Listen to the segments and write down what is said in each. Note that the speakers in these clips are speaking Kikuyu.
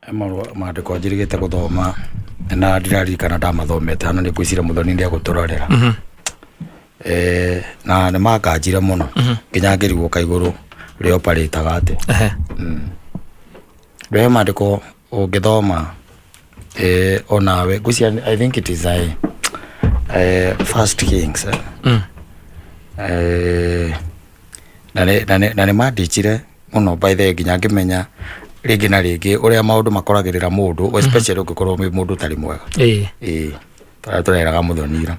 He maandĩko njĩrĩgĩte gũthoma na ndiraririkana ndamathomete hana nĩ ngwĩciria mũthoni nĩ egũtũrorera. Na nĩ manganjire mũno nginya ngĩrigwo kaĩ igũrũ rĩoparĩtaga atĩa. He maandĩko ũngĩthoma onawe ngwĩciria I think it is First Kings eh. Na nĩ mandichire mũno by the way nginya ngĩmenya rĩngĩ na rĩngĩ ũrĩa maũndũ makoragĩrĩra mũndũ, especially ũngĩkorwo wĩ mũndũ ũtarĩ mwega. Ĩĩ tũrĩa tũreraga mũthoni ira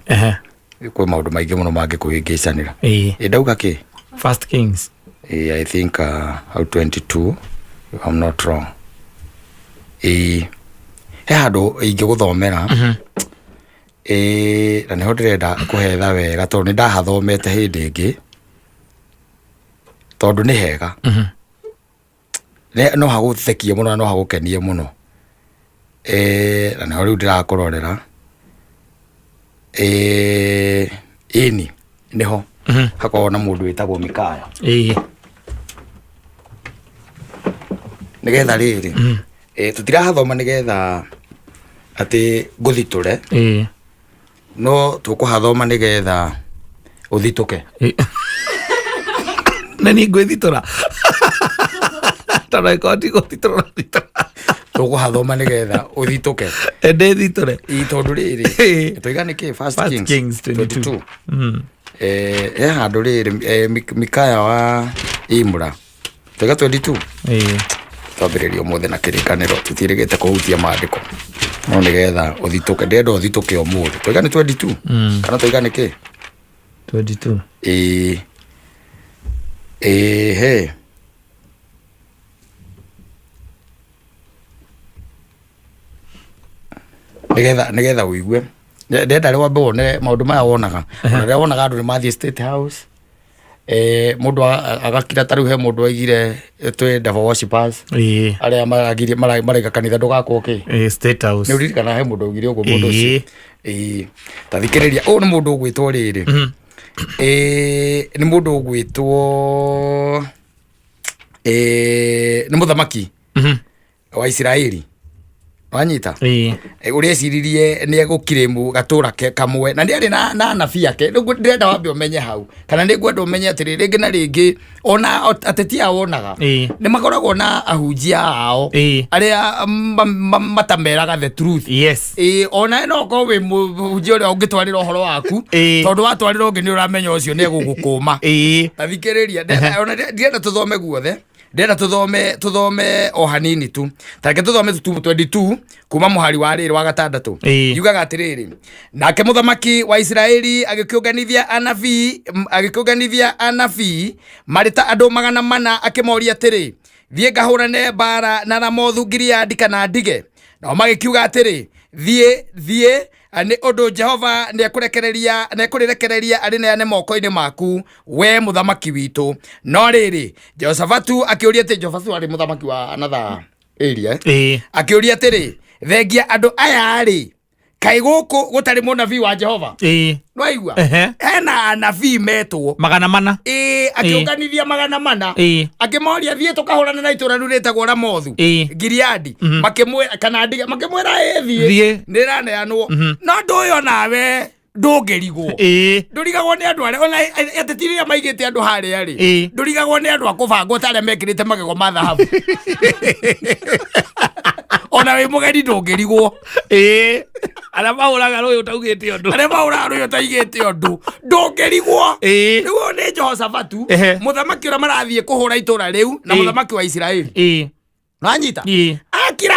kwĩ maũndũ maingĩ mũno mangĩkũhĩngĩcanĩra. Ĩ ndauga kĩ? First Kings. Ĩĩ, I think hau 22 if I'm not wrong. Ĩĩ he handũ ingĩgũthomera. Ĩĩ na nĩho ndĩrenda kũhetha wega tondũ nĩ ndahathomete hĩndĩ ĩngĩ tondũ nĩ hega. No hagũthekie mũno na no hagũkenie mũno. Na nĩho rĩu ndĩrakũrorera. Ĩni nĩho hakoragwo na mũndũ wĩtagwo Mikaya. Nĩgetha rĩrĩ, tũtirahathoma nĩgetha atĩ ngũthitũre, no tũkũhathoma nĩgetha ũthitũke. Na niĩ ngwĩthitũra tondũ angĩkorwo ti gũthitũra ũrathitũra. Tũkũhathoma nĩgetha ũthitũke. Ndĩthitũre. Ĩ tondũ rĩrĩ, tũiga nĩkĩ? First First Kings Kings 22. 22. He handũ rĩrĩ, Mikaya wa Imra tũiga 22. Twambĩrĩria ũmũthĩ na kĩrĩkanĩro, tũtiĩrĩgĩte kũhutia maandĩko no nĩgetha ũthitũke, ndĩrenda ũthitũke ũmũthĩ. Tũiga nĩ 22 kana tũiga nĩ kĩ? 22. Ĩĩ ĩĩ he nĩgetha ũigue. Ndĩrenda rĩ wambe wone maũndũ maya wonaga, ona rĩrĩa wonaga andũ nĩ mathiĩ State House, mũndũ agakira. Ta rĩu he mũndũ waigire twĩ devil worshippers, arĩa maragirie maraiga kanitha ndũgakwo kĩ? State House. Nĩ ũririkana he mũndũ augire ũguo mũndũ ũcio? Ĩĩ, ta thikĩrĩria, ũyũ nĩ mũndũ ũgwĩtwo rĩrĩ, nĩ mũndũ ũgwĩtwo, nĩ mũthamaki wa Isiraeli, wanyita? Ũrĩa eciririe nĩ egũkirĩmu gatũra ke kamwe na nĩ arĩ na anabii ake. Rĩu ndĩrenda wambe ũmenye hau, kana nĩ ngwenda ũmenye atĩrĩ, rĩngĩ na rĩngĩ ona ateti aya wonaga nĩ makoragwo na ahunjia ao arĩa matameraga the truth. Ĩĩ, ona no ũkorwo wĩ mũhunjia ũrĩa ũngĩtwarĩra ũhoro waku, tondũ watwarĩra ũngĩ nĩ ũramenya ũcio nĩ egũgũkũma. Ta thikĩrĩria, ona ndirenda tũthome guothe, ndĩrenda tũthome o hanini tu. Ta reke tũthome tu 22 kuma mũhari wa rĩrĩ wa gatandatũ. Yugaga atĩrĩrĩ, nake mũthamaki wa Isiraeli agĩkĩũnganithia anabii, agĩkĩũnganithia anabii marĩ ta andũ 400, akĩmoria atĩrĩ, thiĩ ngahũrane mbara na Ramothu Gileadi kana ndige? Nao magĩkiuga atĩrĩ, thiĩ, thiĩ, nĩ ũndũ Jehova nĩekũrekereria nĩekũrĩrekereria arĩneane moko-inĩ maku, we mũthamaki witũ. No rĩrĩ, Jehoshafatu akĩũria atĩ, Jehoshafatu arĩ mũthamaki wa another area, eh? Akĩũria atĩrĩ, thengia andũ aya rĩ, kaĩ gũkũ gũtarĩ mũnabii wa Jehova? Nwaigua? Hena anabii metwo 400. Ĩĩ, akĩũnganithia 400, akĩmoria, thiĩ tũkahũrane na itũra rĩu rĩtagwo Ramothu Gileadi, makĩmwĩra kana ndige, makĩmwĩra ĩ thiĩ, Thiĩ. nĩraneanwo. No ndũ ũyũ nawe ndũngĩrigwo, ndũrigagwo nĩ andũ arĩa ona ateti rĩrĩa maigĩte andũ harĩa rĩ, ndũrigagwo nĩ andũ a kũbangwo ta arĩa mekĩrĩte magego ma thahabu. Ona wĩ mũgeni ndũngĩrigwo. Ĩĩ, arĩa mahũraga rũĩ ũtaugĩte ũndũ. Arĩa mahũraga rũĩ ũtaigĩte ũndũ, ndũngĩrigwo. Rĩu ũyũ nĩ Jehoshafatu, mũthamaki ũrĩa marathiĩ kũhũra itũra rĩu na mũthamaki wa Isiraeli. Wanyita? Akira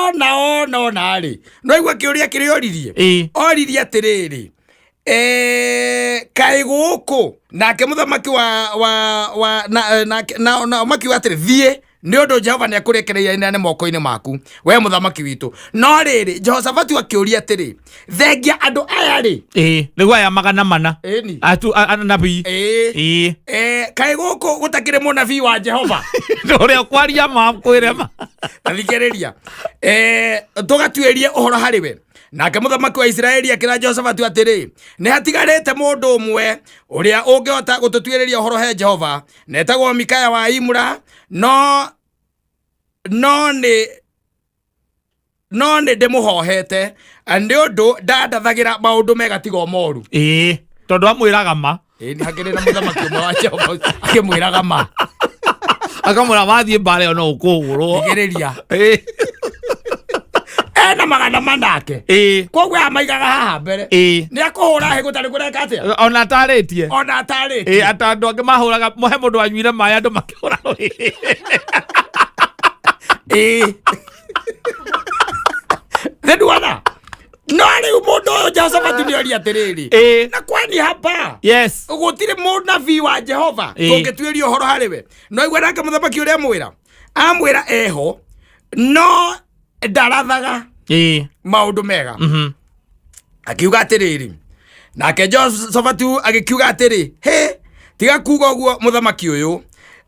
ona ona ona rĩ, no igua kĩũria kĩrĩa oririe. Oririe atĩrĩrĩ, kaĩ gũkũ nake mũthamaki wa wa na nake na makiuga atĩrĩ, thiĩ, nĩ ũndũ Jehova nĩ ekũrekereiria inene moko-inĩ maku, we mũthamaki witũ. No rĩrĩ, Jehoshafatu akĩũria atĩrĩ, thengia andũ aya rĩ, Nĩguo aya 400 Ĩni. atu anabii. Ĩĩ. Kaĩ gũkũ gũtakĩrĩ mũnabii wa Jehova? Ũrĩa ũkwaria ma kwĩre ma. Thikĩrĩria, tũgatuĩrie ũhoro harĩ we. Nake mũthamaki wa Isiraeli akĩra Jehoshafatu atĩrĩ, nĩ hatigarĩte mũndũ ũmwe ũrĩa ũngĩhota gũtũtuĩrĩria ũhoro he Jehova, na etagwo Mikaya wa Imura, no nĩ No nĩ ndĩmũhohete nĩ ũndũ ndandathagĩra maũndũ mega tiga o moru. Ĩĩ, tondũ amwĩraga ma. Ĩĩ, nĩ hakĩrĩ na mũthamaki ũmwe wa Jehova akĩmwĩraga ma. Akamwĩra wathiĩ mbara ĩyo no ũkũhũrwo. Thikĩrĩria. Ĩĩ. Ena magana manake. Ĩĩ. Koguo amaigaga haha mbere. Ĩĩ. Nĩ akũhũra hĩ gũtarĩ kũreka atĩa? Ona atarĩtie. Ona atarĩtie. Ĩĩ, ata andũ angĩ mahũraga, he mũndũ wanyuire maĩ andũ makĩhũra rũhĩ. Ĩĩ. Nĩnduona. No rĩu mũndũ ũyũ Jehoshafatu nĩ oria atĩrĩrĩ. Ĩĩ. Na kwani hapa Yes. gũtirĩ mũnabii wa Jehova Ĩĩ. tũngĩtuĩria ũhoro harĩ we. No igua nake mũthamaki ũrĩa amwĩra. Amwĩra eho no ndarathaga Ĩĩ. maũndũ mega. Akiuga atĩrĩrĩ, nake Jehoshafatu agĩkiuga atĩrĩ, hĩ, tiga kuga ũguo mũthamaki ũyũ.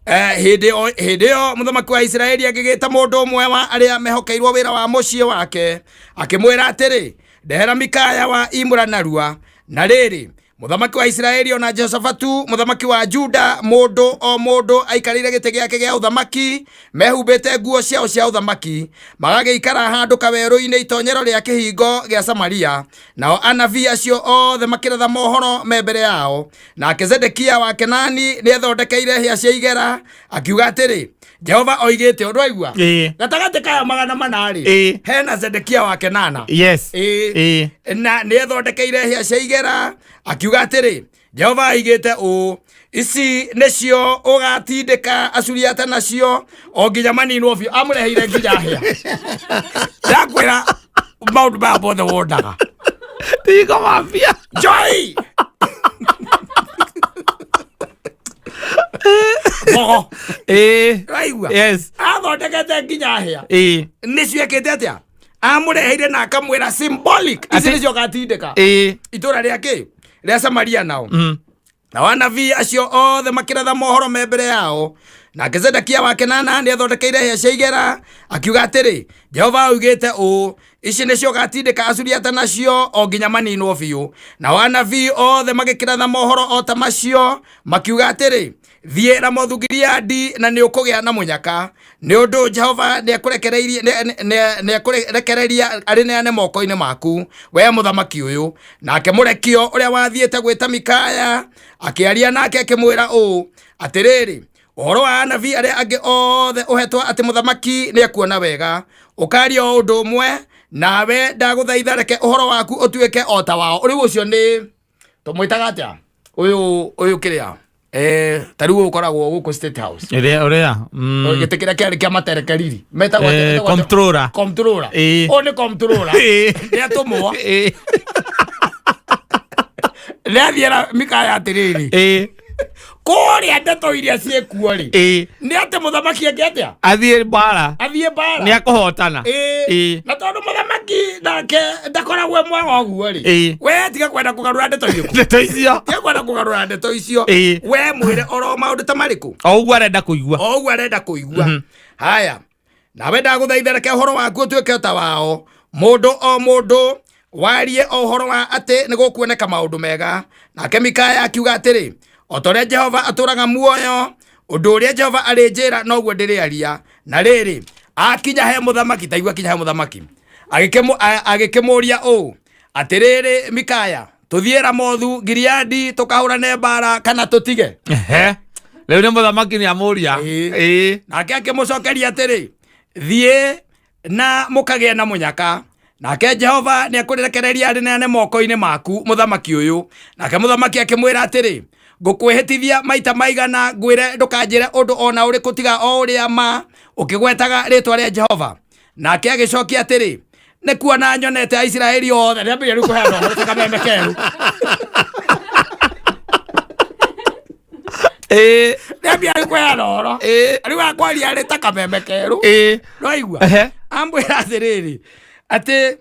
Hĩndĩ ĩyo mũthamaki wa Isiraeli agĩgĩta mũndũ ũmwe wa arĩa mehokeirwo wĩra wa mũciĩ wake, akĩmwĩra atĩrĩ, ndehera Mikaya wa Imura narua. Na rĩrĩ, mũthamaki wa Isiraeli ona Jehoshafatu mũthamaki wa Juda, mũndũ o mũndũ aikarĩire gĩtĩ gĩake gĩa ũthamaki, mehumbĩte nguo ciao cia ũthamaki, magagĩikara handũ kawerũ-inĩ itonyero rĩa kĩhingo gĩa Samaria. Nao anabii acio othe makĩratha mohoro me mbere yao. Nake Zedekia wa Kenani nĩethondekeire hĩa cia igera, akiuga atĩrĩ, Jehova oigĩte ũndũ aigua. Ĩĩ. Gatagatĩ kaya 400-rĩ, Ĩĩ. hena Zedekia wa Kenana. Yes. Ĩĩ. Ĩĩ. Na nĩethondekeire hĩa cia igera, akiuga atĩrĩ, Jehova aigĩte ũũ, ici nĩcio ũgatindĩka Asuriata nacio o nginya maninwo biũ. Amũreheire nginya hĩa. Ndakwĩra maũndũ maya mothe wonaga. Tiga mafia. Joy! Mogo. Ĩĩ. Waigua? Yes. Athondekete nginya hĩa. Ĩĩ. Nĩcio ekĩte atĩa? Amũreheire na akamwĩra symbolic. Ici Atĩ- nĩcio ũgatindĩka. Ĩĩ. Itũra rĩa kĩ? Rĩa Samaria nao. Nao anabii acio othe makĩratha mohoro me mbere yao. Nake Zedekia wa Kenana nĩathondekeire hĩa cia igera, akiuga atĩrĩ, Jehova oigĩte ũũ, ici nĩcio ũgatindĩka Asuriata nacio o nginya maninwo biũ. Nao anabii othe magĩkĩratha mohoro o ta macio, makiuga atĩrĩ, Thiĩ Ramothu Gileadi na nĩ ũkũgĩa na mũnyaka, nĩ ũndũ Jehova nĩekũrekereria arĩneane moko-inĩ maku, wee mũthamaki ũyũ. Nake mũrekio ũrĩa wathiĩte gwĩta Mikaya akĩaria nake akĩmwĩra ũũ, Atĩrĩrĩ, ũhoro wa anabii arĩa angĩ othe ũhetwo atĩ mũthamaki nĩekuona wega, ũkaaria o ũndũ ũmwe, nawe ndagũthaitha reke ũhoro waku ũtuĩke o ta wao. Rĩu ũcio nĩ tũmwĩtaga atĩa ũyũ ũyũ kĩrĩa ta rĩu ũkoragwo gũkũ State House? Ĩrĩa ũrĩa. Gĩtĩ kĩrĩa kĩarĩ kĩa materekeriri metagwo atĩa? Metagwo atĩa? Comptroller. Comptroller. Ĩĩ. Ũyũ nĩ comptroller. Ĩĩ. Nĩ atũmwo. Ĩĩ. Nĩ athiĩra Mikaya atĩrĩrĩ, Ĩĩ. kũrĩa ndeto iria ciĩkuo rĩ, Ĩĩ. nĩ atĩ mũthamaki eke atĩa? Athiĩ mbara. Athiĩ mbara. Nĩ akũhotana. Ĩĩ. Ĩĩ. Na tondũ mũthamaki nake ndakoragwo e mwega ũguo rĩ, Ĩĩ. we tiga kwenda kũgarũra ndeto irĩkũ? Ndeto icio. Tiga kwenda kũgarũra ndeto icio. Ĩĩ. We mwĩre oro maũndũ ta marĩkũ? O ũguo arenda kũigua. O ũguo arenda kũigua. Haya, nawe ndagũthaitha reke ũhoro waku ũtuĩke ta wao, mũndũ o mũndũ warie o ũhoro wa atĩ nĩ gũkuoneka maũndũ mega. Nake Mikaya akiuga atĩrĩ, o ta ũrĩa Jehova atũũraga muoyo, ũndũ ũrĩa Jehova arĩnjĩra noguo ndĩrĩaria. Na rĩrĩ, akinya he mũthamaki, taigua akinya he mũthamaki, agĩkĩmũũria ũũ, atĩrĩrĩ Mikaya, tũthiĩ Ramothu Gileadi tũkahũrane mbara kana tũtige? Ehe. Rĩu nĩ mũthamaki nĩ amũria. Ĩĩ. Ĩĩ. Nake akĩmũcokeria atĩrĩ, thiĩ na mũkagĩe na mũnyaka, nake Jehova nĩekũrĩrekereria arĩneane moko-inĩ maku mũthamaki ũyũ. Nake mũthamaki akĩmwĩra atĩrĩ, ngũkwĩhĩtithia maita maigana ngwĩre ndũkanjĩre ũndũ o na ũrĩkũ tiga o ũrĩa ma, ũkĩgwetaga rĩĩtwa rĩa Jehova. Nake agĩcokia atĩrĩ, nĩ kuona nyonete Aisiraeli othe. Nĩambĩrĩria rĩu kũheana ũhoro ta kameme keru. Ĩĩ. Nĩambĩrĩria rĩu kũheana ũhoro. Ĩĩ. Rĩu akwaria arĩ ta kameme keru. Ĩĩ. Nĩwaigua? Ehe. Ambwĩra atĩrĩrĩ, atĩ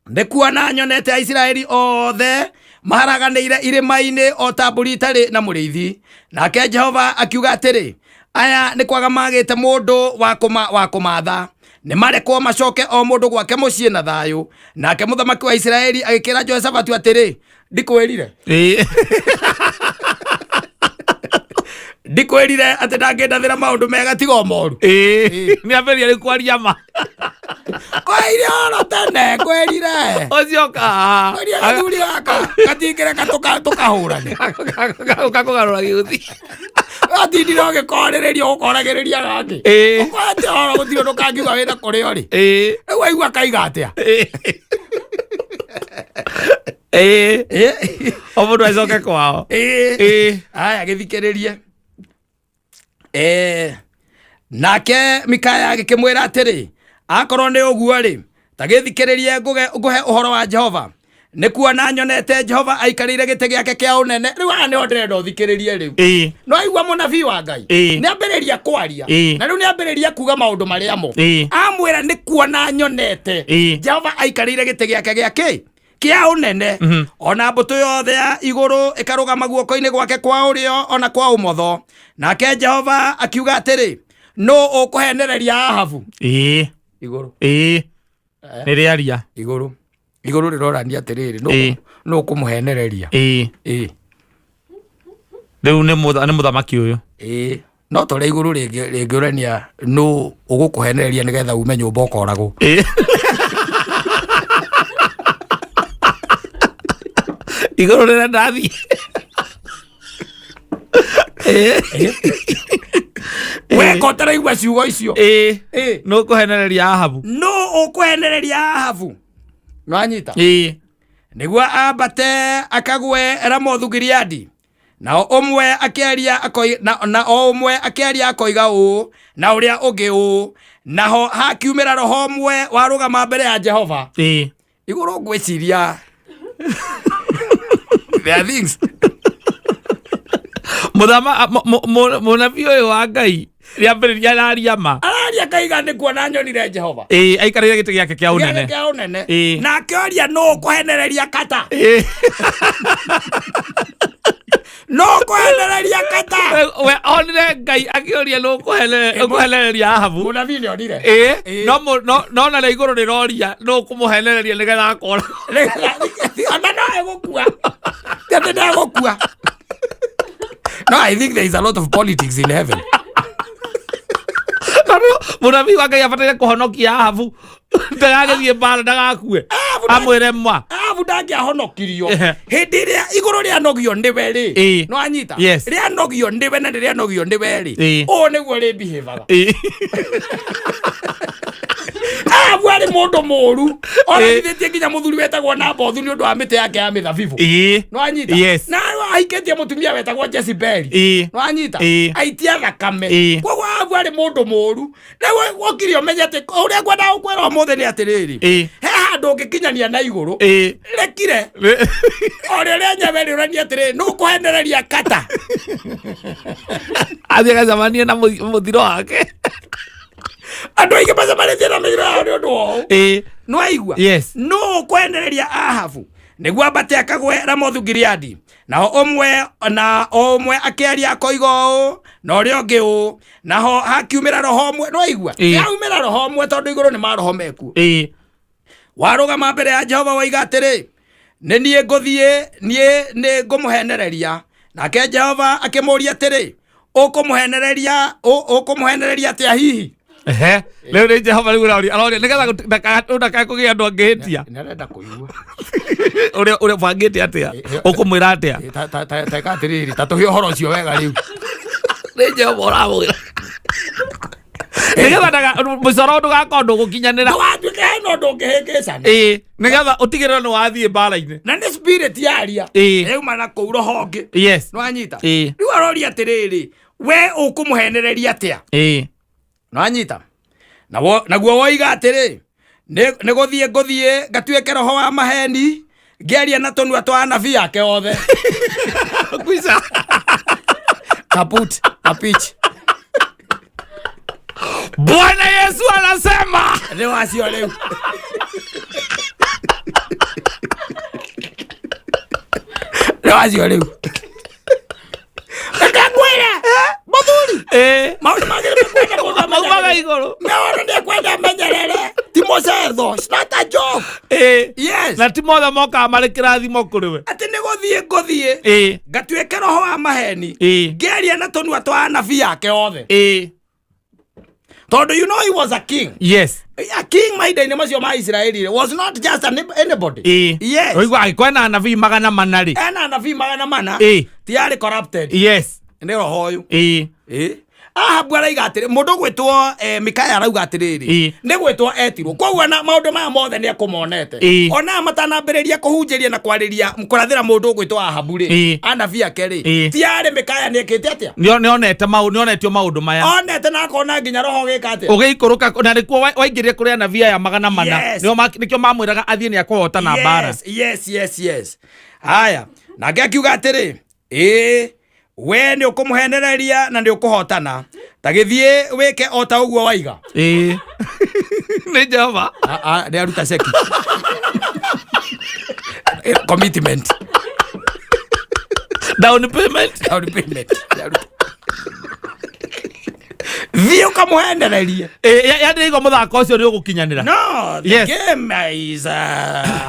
nĩ kuona nyonete Aisiraeli othe maharaganĩire irĩma-inĩ o ta mbũri itarĩ na mũrĩithi. Nake Jehova akiuga atĩrĩ, aya nĩ kwaga magĩte mũndũ wa kũmatha, nĩ marekwo macoke o mũndũ gwake mũciĩ na thayũ. Nake mũthamaki wa Isiraeli agĩkĩra Jehoshafatu atĩrĩ, ndikwĩrire? Ĩĩ. Ndikwĩrire atĩ ndangĩndathĩra maũndũ mega tiga o moru? Ĩĩ. Nĩ ambĩrĩria rĩu kwaria ma. Kwĩire oro tene kwĩrire. Ũcio ka. Kwĩrire gathuri gaka gatingĩreka tũkahũrane. Gakũgarũra gĩũthi. Gatindire ũgĩkorĩrĩria ũkoragĩrĩria gangĩ. Ĩĩ. Ũkwate oro gũtirĩ ũndũ kangiuga wĩna kũrĩ o rĩ. Ĩĩ. Rĩu waigua kaiga atĩa? Ĩĩ. Ĩĩ. O mũndũ acoke kwao. Ĩĩ. Ĩĩ. Aya gĩthikĩrĩrie. Nake Mikaya agĩkĩmwĩra atĩrĩ, akorwo nĩ ũguo-rĩ, ta gĩthikĩrĩrie ngũhe ũhoro wa Jehova. Nĩ kuona nyonete Jehova aikarĩire gĩtĩ gĩake kĩa ũnene. Rĩu haha nĩho ndĩrenda ũthikĩrĩrie rĩu. No aigua mũnabii wa Ngai. Nĩ ambĩrĩria kwaria. Na rĩu nĩ ambĩrĩria kuga maũndũ marĩa mo. Amwĩra nĩ kuona nyonete Jehova aikarĩire gĩtĩ gĩake gĩa kĩ? Kĩa ũnene. Ona mbũtũ yothe ya igũrũ ĩkarũgama guoko-inĩ gwake kwa ũrĩo ona kwa ũmotho. Nake Jehova akiuga atĩrĩ, nũ ũkũhenereria Ahabu? Igũrũ. Nĩ rĩaria. Igũrũ. Igũrũ rĩrorania atĩrĩrĩ, nũ ũkũmũhenereria? Rĩu nĩ mũthamaki ũyũ. No tũrĩa igũrũ rĩngĩũrania nũ ũgũkũhenereria nĩgetha ume nyũmba ũkoragwo. Igũrũ rĩrenda athiĩ. Weka ũtaraigua ciugo icio. Nũ ũkũhenereria Ahabu? Nũ ũkũhenereria Ahabu? Nĩwanyita? Nĩguo ambate akagwe Ramothu Gileadi. Nao ũmwe akĩaria na o ũmwe akĩaria akoiga ũũ na ũrĩa ũngĩ ũũ, naho hakiumĩra roho ũmwe warũgama mbere ya Jehova. Igũrũ ngwĩciria there are things. Mũnabii ũyũ wa Ngai rĩambĩrĩria araria ma. Araria kaiga nĩ kuona nyonire Jehova. Aikarĩire gĩtĩ gĩake kĩa ũnene. Gĩake kĩa ũnene. Na akĩoria nũ ũkũhenereria kata. Nũ ũkũhenereria kata. We onire Ngai akĩũria nũ ũkũhenereria Ahabu. Mũnabii nĩ onire. No na igũrũ rĩroria nũ ũkũmũhenereria nĩgetha akora. Ona no egũkua. Ti atĩ ndegũkua. No, I think there is a lot of politics in heaven. Tondũ mũnabii wa Ngai abataire kũhonokia Ahabu ndagagĩthiĩ mbara ndagakue amwĩre ma. Ahabu ndangĩahonokirio hĩndĩ ĩrĩa igũrũ rĩanogio nĩwe rĩ. No anyita rĩanogio nĩwe na rĩanogio nĩwe rĩ. Ũũ nĩguo rĩbihevaga. Ahabu arĩ mũndũ mũũru oragithĩtie nginya mũthuri wetagwo Nabothu nĩ ũndũ wa mĩtĩ yake ya mĩthabibũ. No anyita na ahikĩtie mũtumia wetagwo Jezebeli. No anyita aitia thakame. Koguo Ahabu arĩ mũndũ mũũru. Rĩu wokire ũmenye atĩ ũrĩa ngwenda gũkwĩra ũmũthĩ nĩ atĩrĩrĩ, he handũ ũngĩkinyania na igũrũ rekire o rĩo rĩenyewe rĩũranie atĩrĩrĩ, nũ ũkũhenereria kata. Athiĩ agacemanie na mũthiro wake. Andũ aingĩ macemanĩtie na mĩthiro yao nĩ ũndũ wa ũũ. Nĩ waigua? Yes. Nũ ũkũhenereria Ahabu nĩguo ambate akagwe Ramothu Gileadi? Nao ũmwe na o ũmwe akĩaria akoiga ũũ na ũrĩa ũngĩ ũũ, naho hakiumĩra roho ũmwe. Nĩ waigua? Haumĩra roho ũmwe tondũ igũrũ nĩ maroho mekuo. Warũgama mbere ya Jehova woiga atĩrĩ, nĩ niĩ ngũthiĩ, niĩ nĩ ngũmũhenereria. Nake Jehova akĩmũũria atĩrĩ, ũkũmũhenereria atĩa hihi? Ehe, rĩu nĩ Jehova rĩu aroria, aroria nĩgetha ndakae kũgĩa andũ angĩhĩtia. Nĩarenda kũigua. Ũrĩa ũrĩa bangĩte atĩa? Ũkũmwĩra atĩa? Ta atĩrĩrĩ, ta tũhe ũhoro ũcio wega rĩu. Nĩ Jehova ũramwĩra. Nĩgetha mũcoro ndũgakorwo ndũgũkinyanĩra. Ndũgatuĩke hena ũndũ ũngĩhĩngĩcana. Nĩgetha ũtigĩrĩre nĩ wathiĩ mbara-inĩ. Na nĩ spirit yaria. Yauma na kũu roho ũngĩ. Nĩwanyita? Rĩu aroria atĩrĩrĩ, we ũkũmũhenereria atĩa? Nĩwanyita? Naguo woiga atĩrĩ, nĩ gũthiĩ ngũthiĩ ngatuĩke roho wa maheni ngĩaria na tũnua twa anabii ake othe. Kwica. Kaput, kapich. Bwana Yesu anasema. Nĩ wacio rĩu. Nĩ wacio rĩu. Reke ngwĩre, mũthuri. Maũndũ mangĩ nĩ mekwenda mũndũ amenyerere. Maumaga igũrũ. Maũndũ nĩ ekwenda amenyerere. Ti mũcetho. It's not a joke. Yes. Na ti mothe mokaga marĩ kĩrathimo kũrĩ we. Atĩ nĩ gũthiĩ ngũthiĩ. Ngatuĩke roho wa maheni. Ngĩaria na tũnua twa anabii ake othe. Tondũ you know he was a king. Yes. A king mahinda-inĩ macio ma Isiraeli was not just an, anybody. Ĩĩ. Yes. Ũigua angĩkorwo ena anabii 400 rĩ. Ena anabii 400. Ĩĩ. Ti arĩ corrupted. Yes. Nĩ roho ũyũ. Ĩĩ. Ĩĩ. Ahabu araiga atĩrĩ mũndũ gwĩtwo Mikaya arauga atĩrĩrĩ Ĩĩ. nĩ gwĩtwo etirwo koguo na maũndũ maya mothe nĩ ekũmonete Ĩĩ. ona matanambĩrĩria kũhunjĩria na kwarĩria kũrathĩra mũndũ ũgwĩtwo Ahabu rĩ Ĩĩ. anabii ake rĩ Ĩĩ. ti arĩ Mikaya nĩ ekĩte atĩa Nĩonete maũ nĩonetio maũndũ maya. Onete na akona nginya roho gĩka atĩa. Ũgĩikũrũka na nĩkuo waingĩrire kũrĩ anabii aya 400. Yes. Nĩo nĩkĩo mamwĩraga athiĩ nĩ akũhotana mbara. Yes, yes, yes, yes. Haya, nake akiuga atĩrĩ, ĩĩ we nĩ ũkũmũhenereria na nĩ ũkũhotana, ta gĩthiĩ wĩke o ta ũguo waiga. Ĩĩ. Nĩ Jehova. Nĩ aruta ceki. Commitment. Down payment. Down payment. Nĩ aruta. Thiĩ ũkamũhenererie. Ĩĩ, yani nĩigua mũthako ũcio nĩ ũgũkinyanĩra. No, the Yes. game is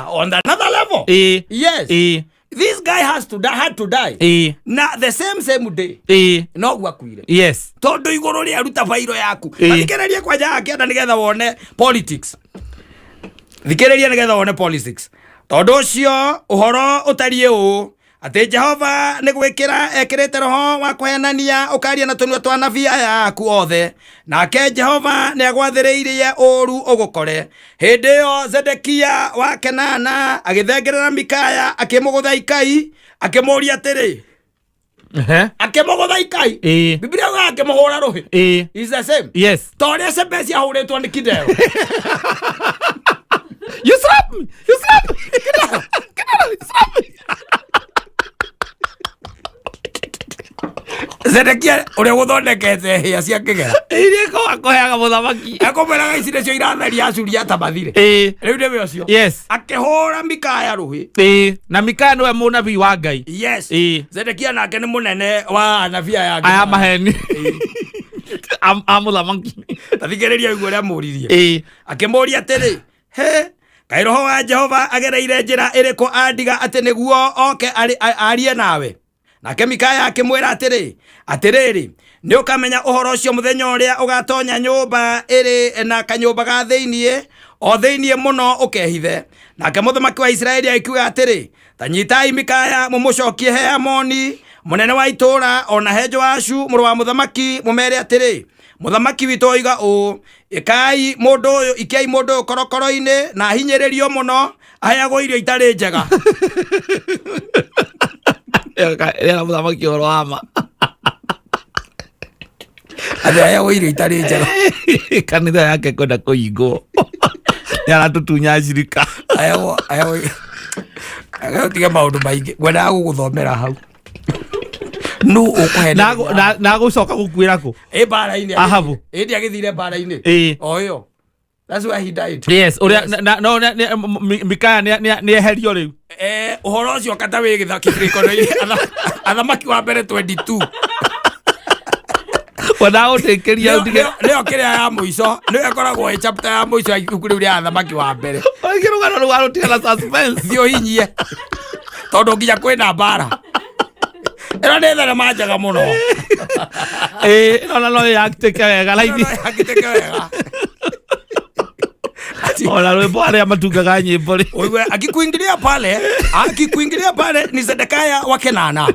on another level. Ĩĩ. Yes. Ĩĩ. This guy has to die, had to die. Ĩĩ. Na the same day. Ĩĩ. Noguo akuire. Yes. Tondũ igũrũ rĩa ruta bairo yaku. Ĩĩ. Thikĩrĩria kwanja akĩenda nĩgetha wone politics. Thikĩrĩria nĩgetha wone politics. Tondũ ũcio ũhoro ũtariĩ ũũ atĩ Jehova nĩ gwĩkĩra ekĩrĩte roho wa kũhenania ũkaria na tũnua twa anabii aya aku othe, nake Jehova nĩ agwathĩrĩirie ũũru ũgũkore. Hĩndĩ ĩyo Zedekia wa Kenana agĩthengerera Mikaya akĩmũgũtha ikai akĩmũũria atĩrĩ. Ehe. Akĩmũgũtha ikai. Ĩĩ. Biblia yugaga akĩmũhũra rũhĩ. Ĩĩ. Is the same. Yes. Ta ũrĩa Sebesi ahũrĩtwo nĩ Kidero. You slap me. You slap me. Kidero. Kidero, you slap me. Zedekia ũrĩa gũthondekete hĩa cia kĩgera. Iria akũheaga mũthamaki. Ekũmwĩraga ici nĩcio iratheria Asuriata mathire. Ĩĩ. Rĩu nĩwe ũcio. Yes. Akĩhũra Mikaya rũhĩ. Ĩĩ. Na Mikaya nĩwe mũnabii wa Ngai. Yes. Ĩĩ. Zedekia nake nĩ mũnene wa anabii aya angĩ. Aya maheni. A mũthamaki. Ta thikĩrĩria ũguo ũrĩa amũririe. Ĩĩ. Akĩmũũria atĩrĩ, he kaĩ roho wa Jehova agereire njĩra ĩrĩkũ andiga atĩ nĩguo oke arie nawe? Nake Mikaya akĩmwĩra atĩrĩ, atĩrĩrĩ, nĩ ũkamenya ũhoro ũcio mũthenya ũrĩa ũgatonya nyũmba ĩrĩ na kanyũmba ga thĩiniĩ, o thĩiniĩ mũno ũkehithe. Nake mũthamaki wa Isiraeli akiuga atĩrĩ, ta nyitai Mikaya mũmũcokie he Amoni mũnene wa itũũra, ona he Joashu mũrũ wa mũthamaki, mũmere atĩrĩ, mũthamaki witũ oiga ũũ, ĩkai mũndũ ũyũ, ikiai mũndũ ũyũ korokoro-inĩ na ahinyĩrĩrio mũno, aheagwo irio itarĩ njega. Rĩera mũthamaki ũhoro wa ma. Atĩ aheagwo irio itarĩ njega. Kanitha yake kwenda kũhingwo. Nĩ aratũtunya cirika. Aheagwo, aheagwo, aheagwo, tiga maũndũ maingĩ. Ngwendaga gũgũthomera hau. Nũ ũkũhenereria? Na gũcoka gũkuĩra kũ? Ĩ mbara-inĩ. Ahabu. Ĩ ndiagĩthire mbara-inĩ. Ĩ. O ĩyo. That's where he died. Yes, ũrĩa na no Mikaya nĩ eherio rĩu. Ũhoro ũcio kata wĩ gĩthaki kĩrĩko-inĩ. Athamaki wa mbere 22. Wendaga gũtĩkĩria ũtige. Nĩyo kĩrĩa ya mũico, nĩyo ĩkoragwo ĩ chapter ya mũico ya ibuku rĩu rĩa athamaki wa mbere. Ũngĩ rũgano rũu warũtiga na suspense. Thiĩ ũhinyie. Tondũ nginya kwĩna mbara. Ĩno nĩ thenema njega mũno. Ĩĩ, ĩno na no ĩaktĩke wega Ĩno raithi. no ĩaktĩke wega. Ona rwĩmbo arĩa matungaga nyĩmbo rĩ. Wewe akikuingilia pale ni Zedekia wa Kenana.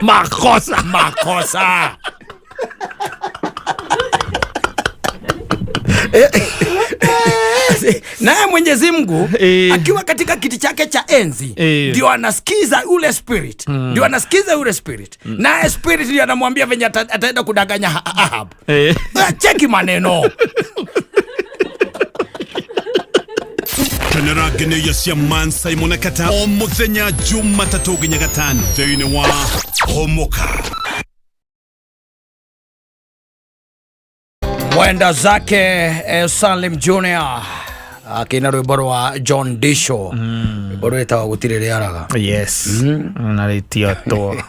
Makosa. Makosa. Naye Mwenyezi Mungu akiwa katika kiti chake cha enzi ndio anasikiza ule spirit. Ndio anasikiza ule spirit. Naye spirit ndio anamwambia venye ataenda kudanganya Ahab. Cheki maneno. Kenera ngenyo cia Man Simon Kata o muthenya Jumatatũ nginya gatano thĩinĩ wa Homoka. Mwenda zake Salim Junior akina rwĩmbo rwa John Disho. Rwĩmbo rwĩtagwo gũtirĩ rĩaraga. Yes. Na rĩtiotwo.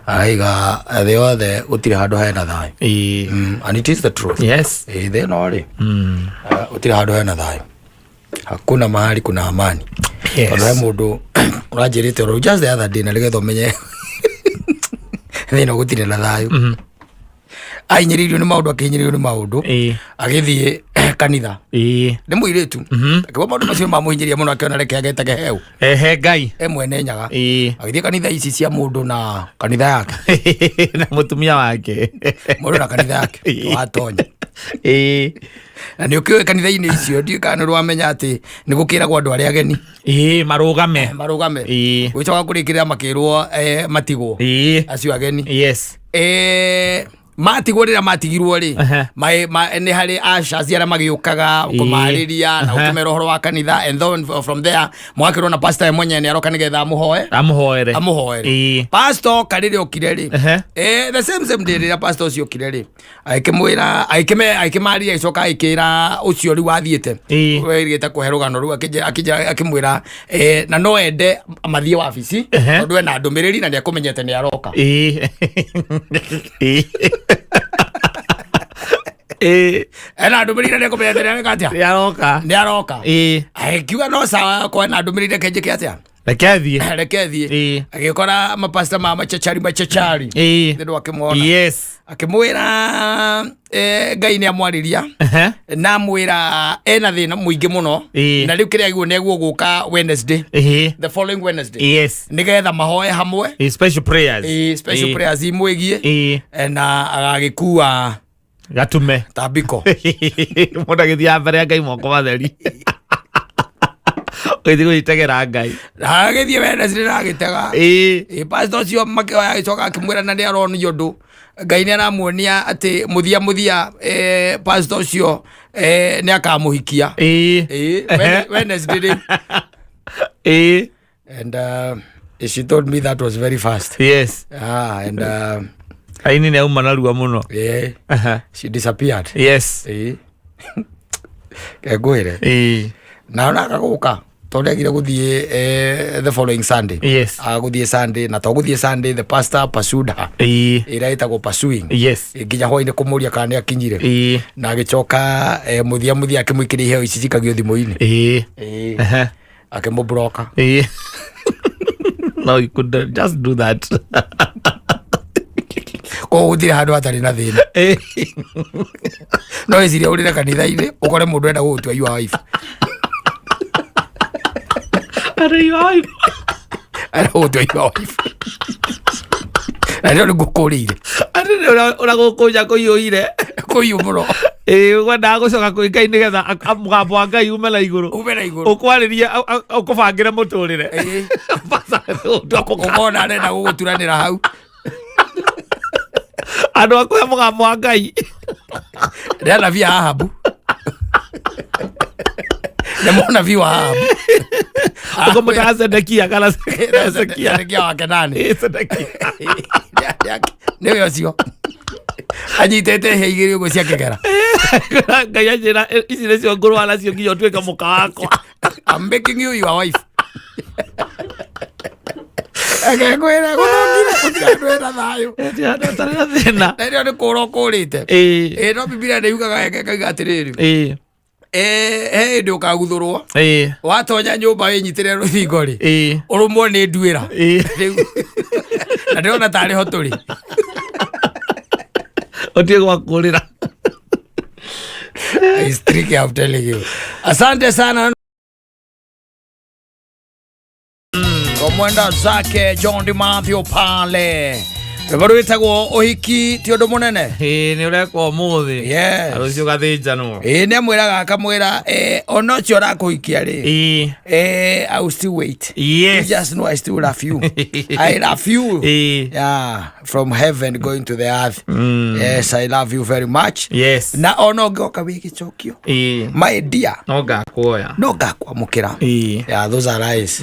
Araiga thĩ yothe gũtirĩ handũ hena thayũ. And it is the truth. Yes. Thĩ ĩno rĩ, gũtirĩ handũ hena thayũ. Hakuna mahali kuna amani. Yes. Tondũ he mũndũ ũranjĩrĩte oro just the other day na nĩgetha ũmenye thĩ ĩno gũtirĩ na thayũ. Ahinyĩrĩirio nĩ maũndũ, akĩhinyĩrĩirio nĩ maũndũ, agĩthiĩ kanitha. Nĩ mũirĩtu, akĩgwa maũndũ macio mamũhinyĩria mũno, akĩona reke agetage heu. Ehe, Ngai. E mwene Nyaga. Agĩthiĩ kanitha ici cia mũndũ na kanitha yake. Na mũtumia wake. Mũndũ na kanitha yake. Watonya na nĩ ũkĩũĩ kanitha-inĩ icio, ndiũĩ kana nĩ ũramenya atĩ nĩ gũkĩragwo andũ arĩa ageni. Marũgame. Marũgame. Gũcoka kũrĩkĩrĩra makĩrwo matigwo acio ageni. Matigwo, rĩrĩa matigirwo rĩ, nĩ harĩ ushers arĩa magĩũkaga kũmarĩria na gũkĩmera ũhoro wa kanitha, and then from there mwakĩrwo na pastor we mwenyewe nĩ aroka nĩgetha amũhoe. Amũhoere. Amũhoere. Pastor oka, rĩrĩa okire rĩ, the same same day rĩrĩa pastor ũcio okire rĩ, agĩkĩmwĩra, agĩkĩmarĩria, agĩcoka agĩkĩra ũcio rĩu wathiĩte, werĩgĩte kũhe rũgano rũu, akĩmwĩra na no ende mathiĩ wabici, tondũ ena ndũmĩrĩri na nĩ akũmenyete nĩ aroka. Ĩĩ. Ĩĩ. Ĩĩ. Ena ndũmĩrĩri na nĩ akũmenyete nĩ areka atĩa? Nĩ aroka. Nĩ aroka. Agĩkiuga no sawa, kwa ena ndũmĩrĩri, reke njĩke atĩa? Reke athiĩ. Reke thiĩ. Agĩkora mapasta ma machachari machachari. Nĩ akĩmwona. Akĩmwĩra Ngai nĩ amwarĩria na amwĩra ena thĩna mũingĩ mũno, na rĩu kĩrĩa agĩrĩirwo nĩ aguo gũka Wednesday, the following Wednesday, nĩgetha mahoe hamwe. Special prayers. Special prayers imwĩgiĩ. Na agagĩkua Gatume. Tambiko. Mũndũ agĩthiaga mbere ya Ngai moko matheri, ũgĩthiĩ gũgĩtegera Ngai. Agĩthiĩ Wednesday na agĩtega. Pastor ũcio makĩoya, agĩcoka akĩmwĩra na nĩ aronio ũndũ, Ngai nĩ aramuonia atĩ mũthia mũthia pastor ũcio nĩ akamũhikia. Wednesday rĩu. And she told me that was very fast. Ah, and Aini nĩ auma narua mũno. Yeah, she disappeared. Kengwĩre, na ona agagũka tondũ agire gũthiĩ the following Sunday. Agũthiĩ Sunday, na to gũthiĩ Sunday, the pastor pursued her, ĩrĩa ĩtagwo pursuing, nginya hwainĩ kũmũria kana nĩ akinyire. Na agĩcoka mũthia mũthia akĩmũikĩria iheo ici cikagio thimũ-inĩ. Akĩmũbroka. No, you could just do that. Koguo gũtirĩ handũ hatarĩ na thĩna. No ĩciria ũrĩre kanitha-inĩ ũkore mũndũ enda gũgũtua your wife. Arĩ your wife. Enda gũgũtua your wife na nĩo nĩngũkũrĩire. Arĩ nĩ ũrĩa gũkũnja kũiyũire. Kũiyũ mũno. Wendaga gũcoka kwĩ Ngai nĩgetha mũgambo wa Ngai ume na igũrũ. Ume na igũrũ. Ũkwarĩrie, ũkũbangĩre mũtũrĩre. Ũkona arenda gũgũturanĩra hau. Andũ a kũhe mũgambo wa Ngai. Nĩ anabii a Ahabu, nĩ mũnabii wa Ahabu. Ũkũmũtaga Zedekia kana Zedekia. Zedekia wa Kenani. Zedekia. Nĩwe ũcio anyitĩte hĩa igĩrĩ ũguo cia kĩgera. Ngai anjĩra ici nĩcio ngũrũa nacio nginya ũtuĩke mũka wakwa. I'm making you your wife. Reke ngwĩre, gũthũkire gũtirĩ andũ ena thayũ. Andũ atarĩ na thĩna. Na ĩrĩa nĩ kũra ũkũrĩte. Ĩ no Bibilia nĩ yugaga ĩkauga atĩrĩrĩ, he hĩndĩ ũkaguthũrwo, watonya nyũmba wĩnyitĩre rũthingo rĩ, ũrũmwo nĩ nduĩra. Rĩu na ndĩrona tarĩ ho tũrĩ. Ũtige gwa kũrĩra. It's tricky, I'm telling you. Asante sana kwa mwenda zake John Di Mathew pale, rwĩmbo rwĩtagwo Ũhiki Ti Ũndũ Mũnene. Nĩ ũrekwo ũmũthĩ. Rũciũ gathĩnjanwo. Ĩĩ, nĩ amwĩraga akamwĩra ona ũcio ũrakũhikia rĩ, I will still wait. You just know I still love you. I love you. Yeah, from heaven going to the earth. Yes, I love you very much. Na ona ũngĩoka wĩ gĩcokio, my dear, No ngakuoya. No ngakwamũkĩra. Yeah, those are lies.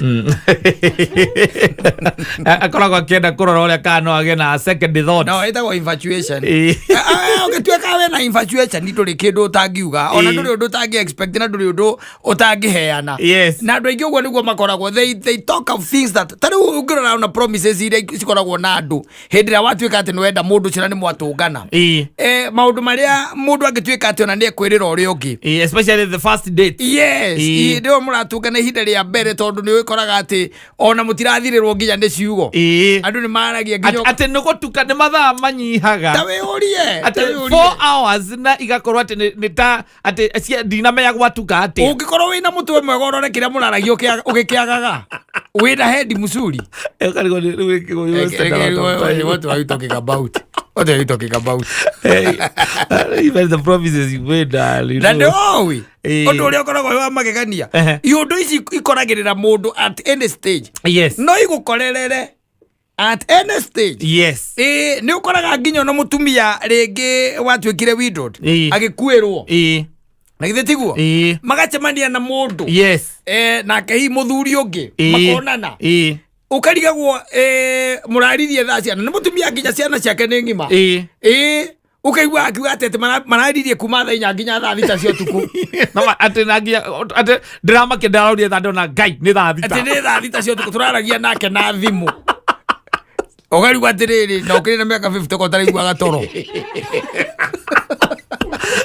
Akoragwo akĩenda kũrora ũrĩa kana no agĩe na second thought. No, ĩtagwo infatuation. Ũngĩtuĩka we na infatuation, ndũrĩ kĩndũ ũtangiuga, ona ndũrĩ ũndũ ũtangĩ expect, na ndũrĩ ũndũ ũtangĩheana. Na andũ aingĩ ũguo nĩguo makoragwo, they talk of things that, ta rĩu ũngĩrora ona promises iria cikoragwo na andũ hĩndĩ ĩrĩa watuĩka atĩ nĩwenda mũndũ ũcio na nĩ mwatũngana, maũndũ marĩa mũndũ angĩtuĩka atĩ ona nĩ ekwĩrĩra ũrĩa ũngĩ. Especially the first date. Yes, hĩndĩ ĩyo mũratũngana ihinda rĩa mbere, tondũ nĩ ũkoraga atĩ ona mũtirathirĩrwo nginya nĩ ciugo. Andũ nĩ maragia nginya Atĩ nĩ Gũtuka nĩ mathaa manyihaga. Ta wĩyũrie, ta Atĩ wĩyũrie. 4 hours na igakorwo atĩ nĩ ta atĩ ndinamenya gwatuka atĩa. Ũngĩkorwo wĩna mũtwe mwega ũrore kĩrĩa mũraragia ũgĩkĩagaga wĩna hendi mzuri. Ũkarigwo rĩu you wasted a lot of time. What are you talking about? What are you talking about? Hey, even the promises you made, darling. Na nĩwoĩ ũndũ ũrĩa ũkoragwo wĩ wa magegania, iũndũ ici ikoragĩrĩra mũndũ at any stage. No igũkorerere at any stage. Ĩĩ, nĩ ũkoraga nginya ona mũtumia rĩngĩ watuĩkire widowed, agĩkuĩrwo, na githĩ tiguo? Ĩĩ. Magacemania na mũndũ, nake hihi mũthuri ũngĩ, makonana, ũkarigagwo mũraririe thaa ciana nĩ mũtumia nginya ciana ciake nĩ ng'ima. Ĩĩ, ũkaigua akiuga atĩ mararirie kuma thaa 4 nginya thaa 6 cia ũtukũ. No, atĩ na nginya atĩ ndĩramakia ndĩrarorire thaa ndona Ngai nĩ thaa Atĩ 6. Nĩ thaa 6 cia ũtukũ tũraragia nake na thimũ, ũkarigwo atĩrĩrĩ, na ũkĩrĩ na mĩaka 50 ko ũtaraiguaga toro.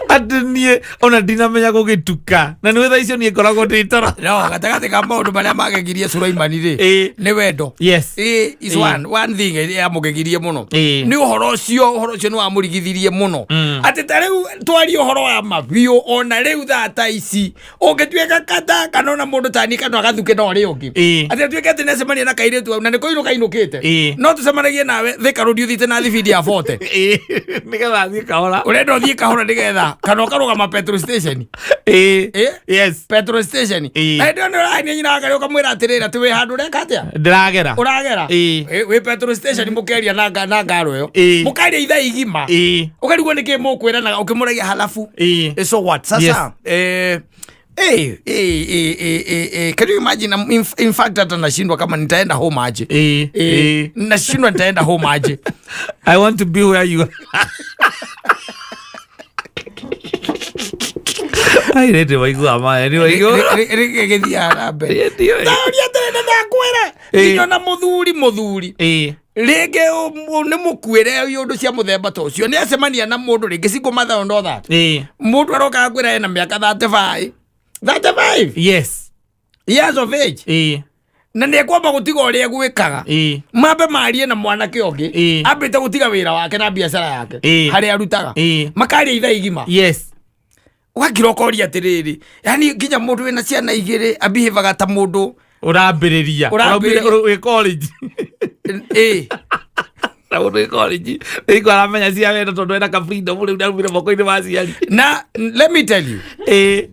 Atĩ niĩ ona ndinamenya gũgĩtuka na nĩ thaa icio niĩ ngoragwo ndĩ toro. No gatagatĩ ka maũndũ marĩa magegirie Sulaimani rĩ, nĩ wendo. Ĩĩ, is one thing yamũgegirie mũno. Nĩ ũhoro ũcio, ũhoro ũcio nĩ wamũrigithirie mũno, atĩ ta rĩu twarie ũhoro wa ma biũ, ona rĩu thaa ta ici ũngĩtuĩka kata kana ona mũndũ tani kana agathuke na ũrĩa ũngĩ, atĩ atuĩke atĩ nĩacemania na kairĩtu hau na nĩ kũinũka ainũkĩte, no tũcemanagie nawe Thika Road ũthiĩte na thibindi ya 40. Ĩĩ, nĩgetha thiĩ kahora. Ũrenda ũthiĩ kahora nĩgetha kana ũkarũgama petrol station. Petrol station. Na hĩndĩ ĩyo nĩ ũrania nyina wa karĩa ũkamwĩra atĩrĩrĩ, atĩ wĩ handũ ũreka atĩa? Ndĩragera. Ũragera. Wĩ petrol station mũkeria na ngaro ĩyo, mũkaria ithaa igima, ũkarigwo nĩkĩ mũkwĩranaga ũkĩmũragia halafu. So what sasa? Can you imagine? In fact hata nashindwa kama nitaenda home aje. Nashindwa nitaenda home aje. I want to be where you are. Airĩtu maiguaga maya nĩ waigua. Gĩthiaga na mbere. Ndiũĩ. Taũria atĩrĩ, nĩ ndakwĩra nginya na mũthuri rĩngĩ nĩ mũkuĩre ũndũ cia mũthemba ta ũcio, nĩ acemania na mũndũ rĩngĩ single mother and all that. Mũndũ aroka akwĩra ena mĩaka 35, 35 years of age, na nĩ ekwamba gũtiga ũrĩa egwĩkaga, mambe marie na mwanake ũngĩ, ambĩte gũtiga wĩra wake na biacara yake harĩa arutaga, makaria ithaa igima. Ũgakira ũkoria atĩrĩrĩ, yani nginya mũndũ wĩna ciana igĩrĩ abihevaga ta mũndũ Ũrambĩrĩria. Ũrambĩrĩria. Ũraumire wĩ college. Na mũndũ wĩ college nĩiko aramenya cia wendo tondũ ena ka freedom rĩu ndaumire moko-inĩ ma aciari. Na let me tell you,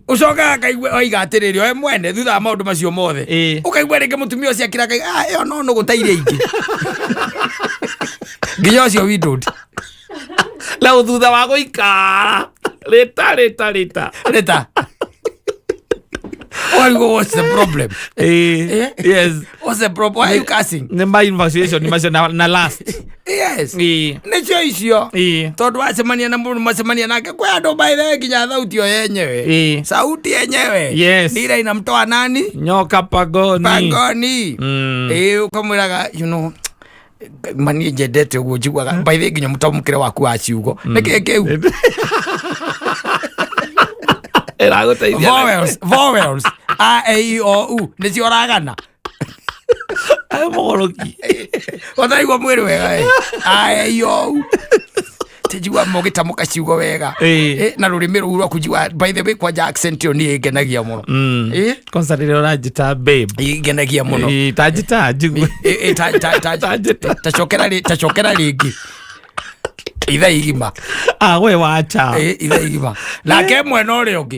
ũcokaga akaigua oiga atĩrĩrĩ, we mwene thutha wa maũndũ macio mothe, ũkaigua rĩngĩ mũtumia ũcio akira akaiga, "Ah, ĩyo no nũgũ ta iria ingĩ," nginya ũcio widowed. Na thutha wa gũikara rĩta rĩta rĩta. Rĩta ũkarigwo, what's the problem? Yes. What's the problem? Why are you cursing? Nĩ ma infatuation macio na last. Nĩcio icio, tondũ wacemania na mũndũ macemania nake kwĩ andũ by the way nginya thauti yo yenyewe, sauti yenyewe nira inamtoa nani? Nyoka pangoni. Pangoni. Ĩĩ, ũkamwĩraga, mani njendete ũguo njiguaga by the way nginya mũtamũkĩre waku wa ciugo nĩkĩ kĩu. Ĩragũteithia. Vowels a e i o u nĩcio ũragana. Ayo mũgũrũki. Ũtaraigua mwĩrĩ wega, a e i o u tinjigua mũgĩtamũka ciugo wega. Na rũrĩmĩ rũu rwaku njigua by the way kwanja accent ĩyo nĩ ĩngenagia mũno. Kwanza rĩrĩa ũranjĩta babe. Ĩngenagia mũno. Ĩĩ, tanjĩta njigue. Ĩ, tacokera rĩngĩ ithaa igima. Ah, we wacha. Ĩ, ithaa igima nake mwena ũrĩa ũngĩ.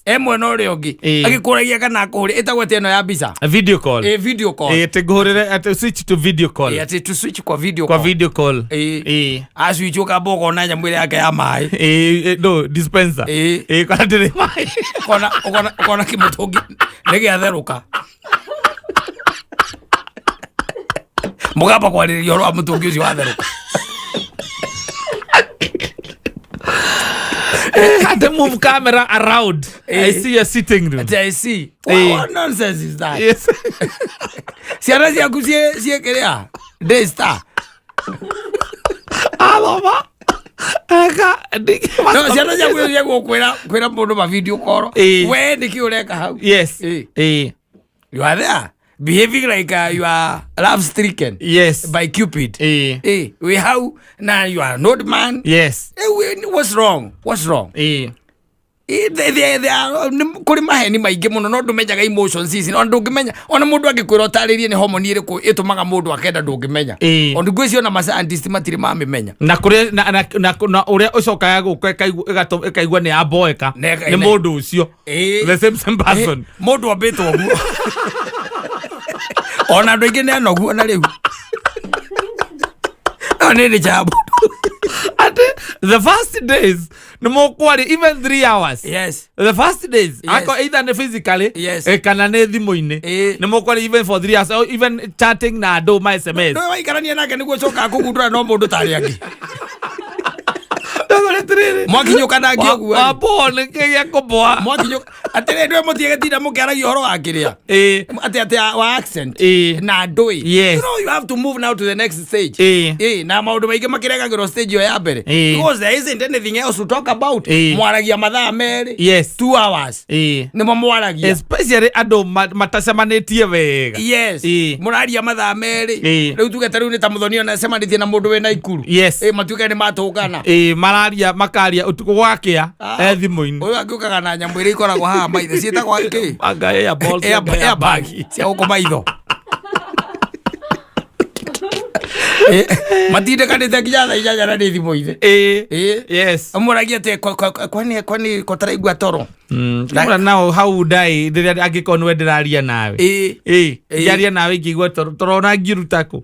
E mwena ũrĩa ũngĩ agĩkũragia kana akũhũrĩ ĩtagwo atĩa ĩno ya mbica? Video call. Ĩ, video call. Ĩĩ, atĩ ngũhũrĩre atĩ switch to video call. Ĩ, atĩ to switch kwa video Kwa call. video call. Aswitch ũkamba ũkona nyamũ ĩrĩa yake ya maĩ. Ĩĩ, no dispenser. Ĩĩ, kana ndĩrĩ maĩ. Ũkona kĩmũtũngi nĩ gĩatherũka, mũkamba kwarĩrĩria ũhoro wa mũtũngi ũcio watherũka. Atĩ move camera around, I see your sitting room. Atĩ I see. What nonsense is that? Ciana ciaku ciĩ kĩrĩa Daystar. Athoma eka. No ciana ciaku cia kwĩra kwĩra mũndũ ma video call. We nĩkĩ ũreka hau? You are there. Behaving like you are love stricken by Cupid. Wĩ hau na you are an old man. What's wrong? What's wrong? Kũrĩ maheni maingĩ mũno, no ndũmenyaga emotions ici, no ndũngĩmenya ona mũndũ angĩkwĩra ũtarĩrie nĩ homoni ĩrĩkũ ĩtũmaga mũndũ akenda, ndũngĩmenya. Ona ngwĩciria ona ma scientist matirĩ mamĩmenya. Na kũrĩa na ũrĩa ũcokaga gũka ĩkaigua nĩ yamboeka nĩ mũndũ ũcio, the same person. Mũndũ ambĩtwo ũguo, ona andũ aingĩ nĩ anogu ona rĩu no nĩ jambo. Atĩ the first days nĩ mũkwaria even 3 hours. The first days, ako either nĩ physically kana nĩ thimũ-inĩ, nĩ mũkwaria even for 3 hours or even chatting na andũ ma SMS. Ndũĩ waikarania nake nĩguo ũcokaga kũgundũra no mũndũ tarĩ angĩ. Ndauga atĩrĩrĩ, Mwakinyũkanangia ũguo. Wamboa nĩ kĩ gĩa kũmboa? Mwakinyũ atĩrĩ, ndũĩ mũtiĩgĩtinda mũkĩaragia ũhoro wa kĩrĩa atĩ wa accent na ndũĩ. You know you have to move now to the next stage. Na maũndũ maingĩ makĩregagĩrwo stage ĩyo ya mbere because there isn't anything else to talk about. Mwaragia mathaa 2. 2 hours nĩmo mwaragia. Especially andũ matacemanĩtie wega. Mũraria mathaa 2. Rĩu tuge ta rĩu nĩ ta mũthoni ona acemanĩtie na mũndũ wĩna ikuru. Matuĩke nĩ matũngana. Mararia makaria ũtukũ gwakĩa. E thimũ-inĩ. Ũyũ angĩũkaga na nyamũ ĩrĩa ikoragwo haha maitho ciĩtagwo kĩ? Anga air balls, anga airbag cia gũkũ maitho. Matindĩkanĩte nginya thaa 8 na nĩ thimũ-inĩ. Amũragia atĩ kwani kotaraigua toro? Kũmũra nao how would I rĩrĩa angĩkorwo nĩwe ndĩraria nawe, ngĩaria nawe ingĩigua toro, toro ona ngĩruta kũ?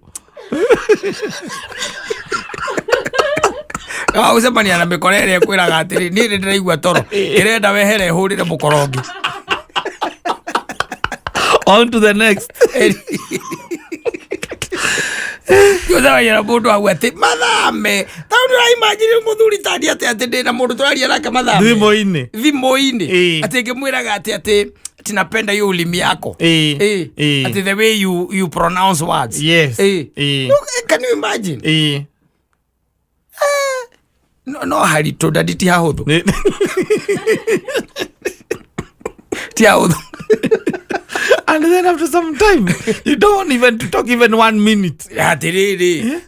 Ũcemania na mĩkora ĩrĩa ĩkwĩraga atĩrĩ, niĩ nĩ ndĩraigua toro, ĩrenda wehere hũrĩre mũkora ũngĩ. On to the next. Ũcemania na mũndũ hau atĩ mathame tau nĩ ũraimagine mũthuri tani atĩ ndĩ na mũndũ tũraria nake mathame thimũ-inĩ. Thimũ-inĩ. Atĩ ngĩmwĩraga atĩ napenda hiyo ulimi yako. Atĩ the way you pronounce words. Look, can you imagine? No haritũ ndadi, ti hahũthũ. Ti hahũthũ. And then after some time you don't want even to talk even one minute. Atĩrĩrĩ,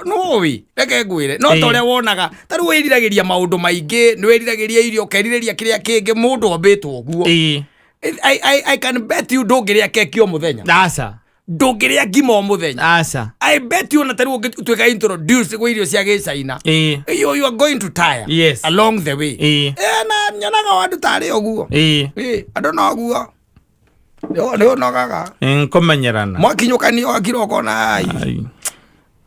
no reke ngwĩre no ta ũrĩa wonaga ta rĩu wĩriragĩria maũndũ maingĩ, nĩ wĩriragĩria irio, ũkerirĩria kĩrĩa kĩngĩ, mũndũ ombĩtwo ũguo. I can bet you ndũngĩrĩa keki o mũthenya. Aca. Ndũngĩrĩa ngima o mũthenya. Aca. I bet you ona ta rĩu ũngĩtuĩka introduce gwĩ irio cia gĩcaina, you are going to tire along the way. Na nyonaga o andũ tarĩ ũguo. Andũ no ũguo nĩ ũnogaga. Kũmenyerana. Mwakinyũkania ũgakira ũkona ai. Ai.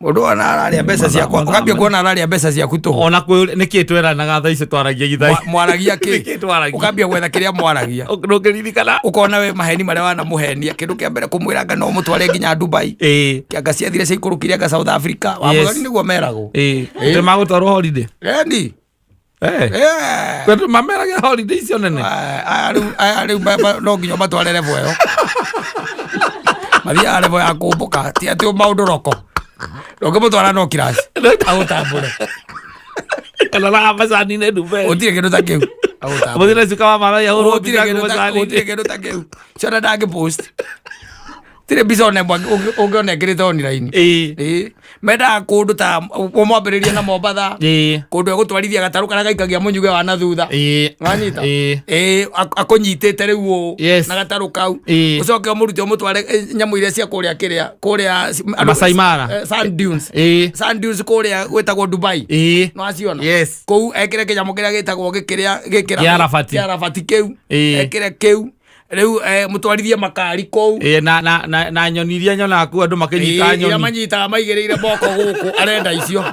Mũndũ ona ararĩa mbeca ciakwa, ũkambia kuona ararĩa mbeca ciaku tũhũ. Ona kwĩ nĩkĩ tweranaga thaa icio twaragia githai? Mwaragia kĩ? Nĩkĩ twaragia? Ũkambia gwetha kĩrĩa mwaragia. Ndũngĩririkana. Ũkona we maheni marĩa wanamũhenia, kĩndũ kĩa mbere kũmwĩra anga no ũmũtware nginya Dubai. Anga ciathire ciaikũrũkire anga South Africa wa Mũthoni nĩguo meragwo. Nĩ magũtwarwo holiday. Eni. Kwendũ mameragia holiday icio nene. Aya rĩu no nginya ũmatware level ĩyo mathiaga, level ya kũmbũka, ti atĩ maũndũ roko ndũngĩmũtwara no kiraci agũtambũre. Kana raha macani-inĩ Dubai. Gũtirĩ kĩndũ ta kĩu agũtambũre. Mũthire cuka wa mara ya hũrwo. Gũtirĩ kĩndũ gũtirĩ kĩndũ ta kĩu ciona ndangĩ post, tirĩ mbica ona ĩmwe ũngĩona ĩkĩrĩte online. Mendaga kũndũ ta ũmwambĩrĩrie na Mombatha, kũndũ egũtwarithia gatarũ karĩa gaikagia mũnyuge wa na thutha. Wanyita? Akũnyitĩte rĩu ũũ na gatarũ kau. Ũcoke ũmũrute ũmũtware nyamũ iria cia kũrĩa kĩrĩa kũrĩa Masai Mara. Sand dunes. Sand dunes kũrĩa gwĩtagwo Dubai. No aciona? Yes. Kũu ekĩre kĩnyamũ kĩrĩa gĩtagwo gĩkĩrĩa gĩkĩra Kĩa Arabati. Kĩa Arabati kĩu. Ekĩre kĩu rĩu, mũtwarithie makari kũu. Na nyoni iria nyonaga kuu andũ makĩnyita. Iria Nyoni manyitaga maigĩrĩire moko gũkũ, arenda icio.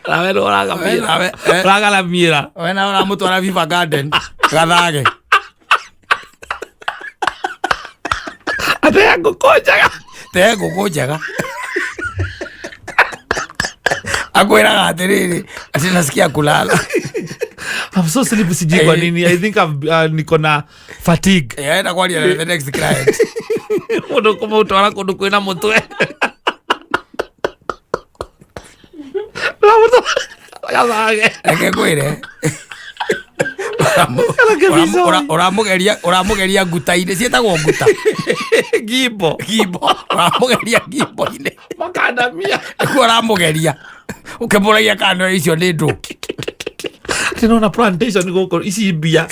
Nawe nĩ ũragaramĩra. Nawe, Ũragaramĩra. We nawe ũramũtwara Viva Garden gathage. Atĩ ya ngũkũ njega. Te ngũkũ njega, akwĩraga atĩrĩrĩ atĩ nasikia kulala. I'm so sleepy, sijui kwa nini. I think niko na fatigue. Enda kwaria na the next client. Mũndũ kũmũtwara kũndũ kwĩna mũtwe. Gathage. Reke ngwĩre. Ũramũgeria, ũramũgeria nguta-inĩ, ciĩtagwo nguta. Ngimbo. Ngimbo, ũramũgeria ngimbo-inĩ. Makandamia. Nĩkuo ũramũgeria ũkĩmũragia kana icio nĩ ndũ. Ndĩrona plantation gũkũ ici mbia.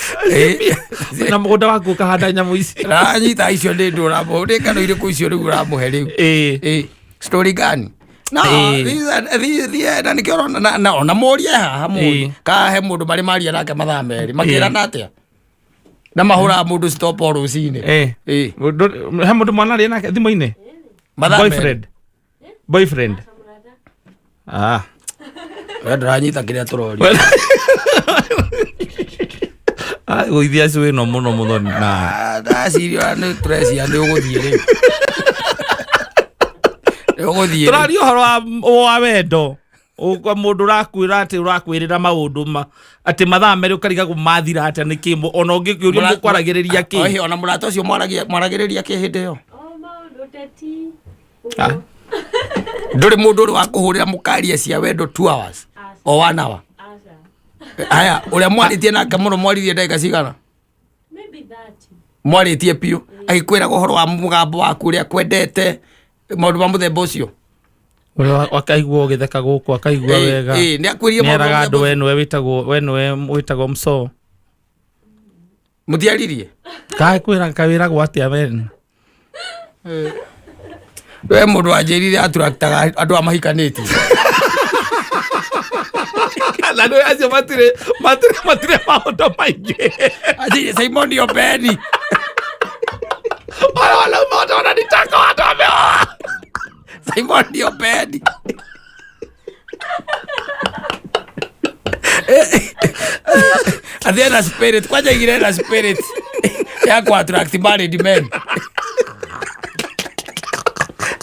Na mũgũnda waku ũkahanda nyamũ ici. Ranyita icio nĩ ndũ ũramũhe, nĩ ngano irĩkũ icio rĩu ũramũhe rĩu? Story gani? No, na nĩkĩo ũrona na ona mũrie haha mũndũ ka he mũndũ marĩ maria nake mathaa merĩ makĩrana atĩa na mahũraga mũndũ stop o rũcinĩ. He mũndũ mwanaria nake thimũ-inĩ? Mathaa merĩ. Boyfriend. Boyfriend. Ah. We ndũranyita kĩrĩa tũroria. Ah, gũithia acio wĩno mũno mũthoni na. Ah, ndaciria nĩ tũrecia nĩ ũgũthiĩ rĩu. Nĩ ũgũthiĩ rĩu. Tũraria ũhoro wa wendo. Ũkwa mũndũ ũrakwĩra atĩ ũrakwĩrĩra maũndũ ma atĩ mathaa merĩ ũkarigagwo mathira atĩa nĩ kĩ ona ũngĩkĩũrio mũkwaragĩrĩria kĩ. Ohe, ona mũrata ũcio mwaragĩrĩria kĩ hĩndĩ ĩyo? O maũndũ ũteti. Ah. Ndũrĩ mũndũ ũrĩ wa kũhũrĩra mũkaria cia wendo 2 hours o 1 hour. Aca. Haya, ũrĩa mwarĩtie nake mũno mwaririe ndagĩka cigana? Maybe 30. Mwarĩtie biũ agĩkwĩraga ũhoro wa mũgambo waku ũrĩa kwendete maũndũ ma mũthemba ũcio. Ũrĩa akaigua ũgĩtheka gũkũ akaigua wega. Nĩ akwĩrire maũndũ ma Nĩeraga andũ mũthemba we nĩwe wĩtagwo we nĩwe wĩtagwo mso. Mũtiaririe? Kaĩ kwĩra kawĩragwo atĩa we? We mũndũ wanjĩrire attractaga andũ a mahikanĩtie. Na nĩ acio matirĩ matirĩ matirĩ maũndũ maingĩ. Ati Simon Openi. Wale wanaume wote wananitaka watu wameoa. Simon Openi. Ati ena spirit, kwanja igire ena spirit ya ku attract married men.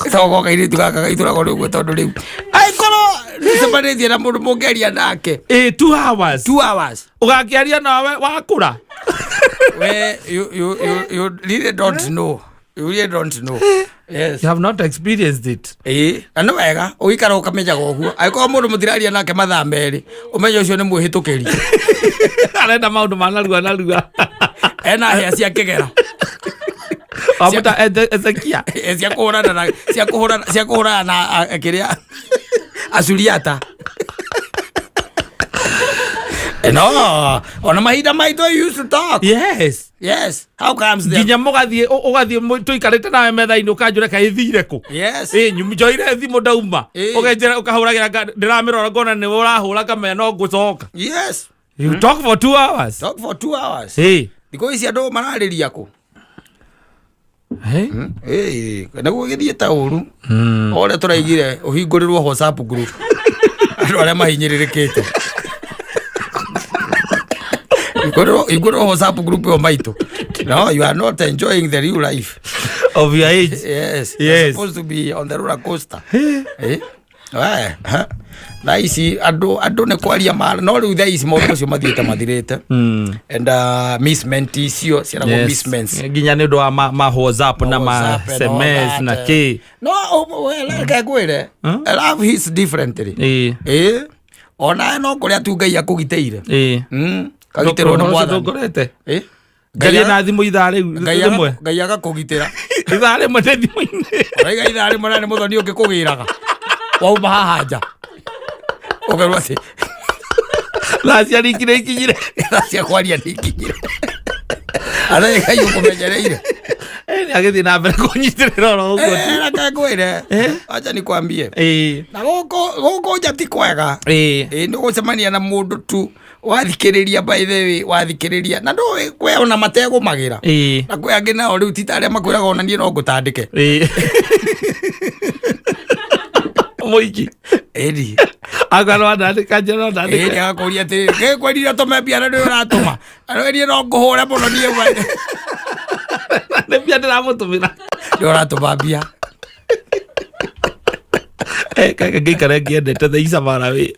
Gĩcoka kairĩtu gaka gaitũragwo nĩ ũguo tondũ rĩu angĩkorwo nĩcemanĩtie na mũndũ mũngĩaria nake 2 hours. 2 hours. Ũgakĩaria nawe wakũra. We, you really don't know. You really don't know. Yes. You have not experienced it. Na nĩ wega ũgĩikara ũkamenyaga ũguo angĩkorwo mũndũ mũtiraria nake mathaa merĩ ũmenye ũcio nĩ mwĩhĩtũkĩri. Arenda maũndũ ma narua narua. Ena hĩa cia kĩgera. Wamũta Ezekia. Cia kũhũrana na cia kũhũrana cia kũhũrana na kĩrĩa asuriata. No, ona mahinda maitũ you used to talk. Yes. Yes. How comes there? Nginya mũgathiĩ ũgathiĩ tũikarĩte nawe metha-inĩ ũkanjũra kaĩ thire kũ. Yes. Njoire thimũ ndauma. Ũkenjĩra ũkahũragĩra ndĩramĩrora ngona nĩ ũrahũra ngamenya no ngũcoka. Yes. You talk for 2 hours. Talk for 2 hours. Thikũ ici andũ mararĩria kũ? Nĩguo gĩthiĩ ta ũru. O ũrĩa tũraigire ũhingũrĩrwo WhatsApp group. Andũ arĩa mahinyĩrĩrĩkĩte. Hingũrĩrwo WhatsApp group ĩyo maitũ. No, you are not enjoying the real life. Of your age. Yes. Yes. You're supposed to be on the roller coaster. Thaa ici andũ nĩ kwaria mara no rĩu thaa ici maũndũ macio mathiĩte mathirĩte. And missment icio ciaragwo Yes. missments. Nginya nĩ ũndũ wa ma WhatsApp na ma WhatsApp and all SMS that, na kĩ. No, reke ngwĩre. Love hits differently. Ona no kũrĩa tu Ngai akũgitĩire. Kagitĩrwo nĩ Mwathani. Ndũngorete. Njarie na thimũ ithaa rĩu rĩmwe. Ngai agakũgitĩra. Ithaa rĩmwe ndĩ thimũ-inĩ. Ũraiga ithaa rĩmwe na nĩ mũthoni ũngĩkũgĩraga. Wauma haha nja. Ũkerwo atĩ Thaa cia riki nĩ ikinyire. Thaa cia kwaria nĩ ikinyire. Arĩa Ngai ũkũmenyereire. Nĩ agĩthiĩ na mbere kũnyitĩrĩra oro ũguo. Reke ngwĩre. Acha nikwambie. Na gũkũ nja ti kwega. Nĩ ũgũcemania na mũndũ tu wathikĩrĩria, by the way, wathikĩrĩria na ndũĩ kwĩ ona mategũmagĩra. Na kwĩ angĩ nao rĩu ti ta arĩa makwĩraga ona niĩ no ngũtandĩke. Mũiki. Ĩni. Akwa no andandĩka njĩra no andandĩke. Ĩni agakũria atĩrĩrĩ, ngĩkwĩrire ũtũme mbia na ndũrĩ ũratũma. Arĩ no ngũhũre mũno niĩ we. Nĩ mbia ndĩramũtũmĩra. Nĩ ũratũma mbia. Kaka ngĩikara ngĩendete the isa mara wĩ.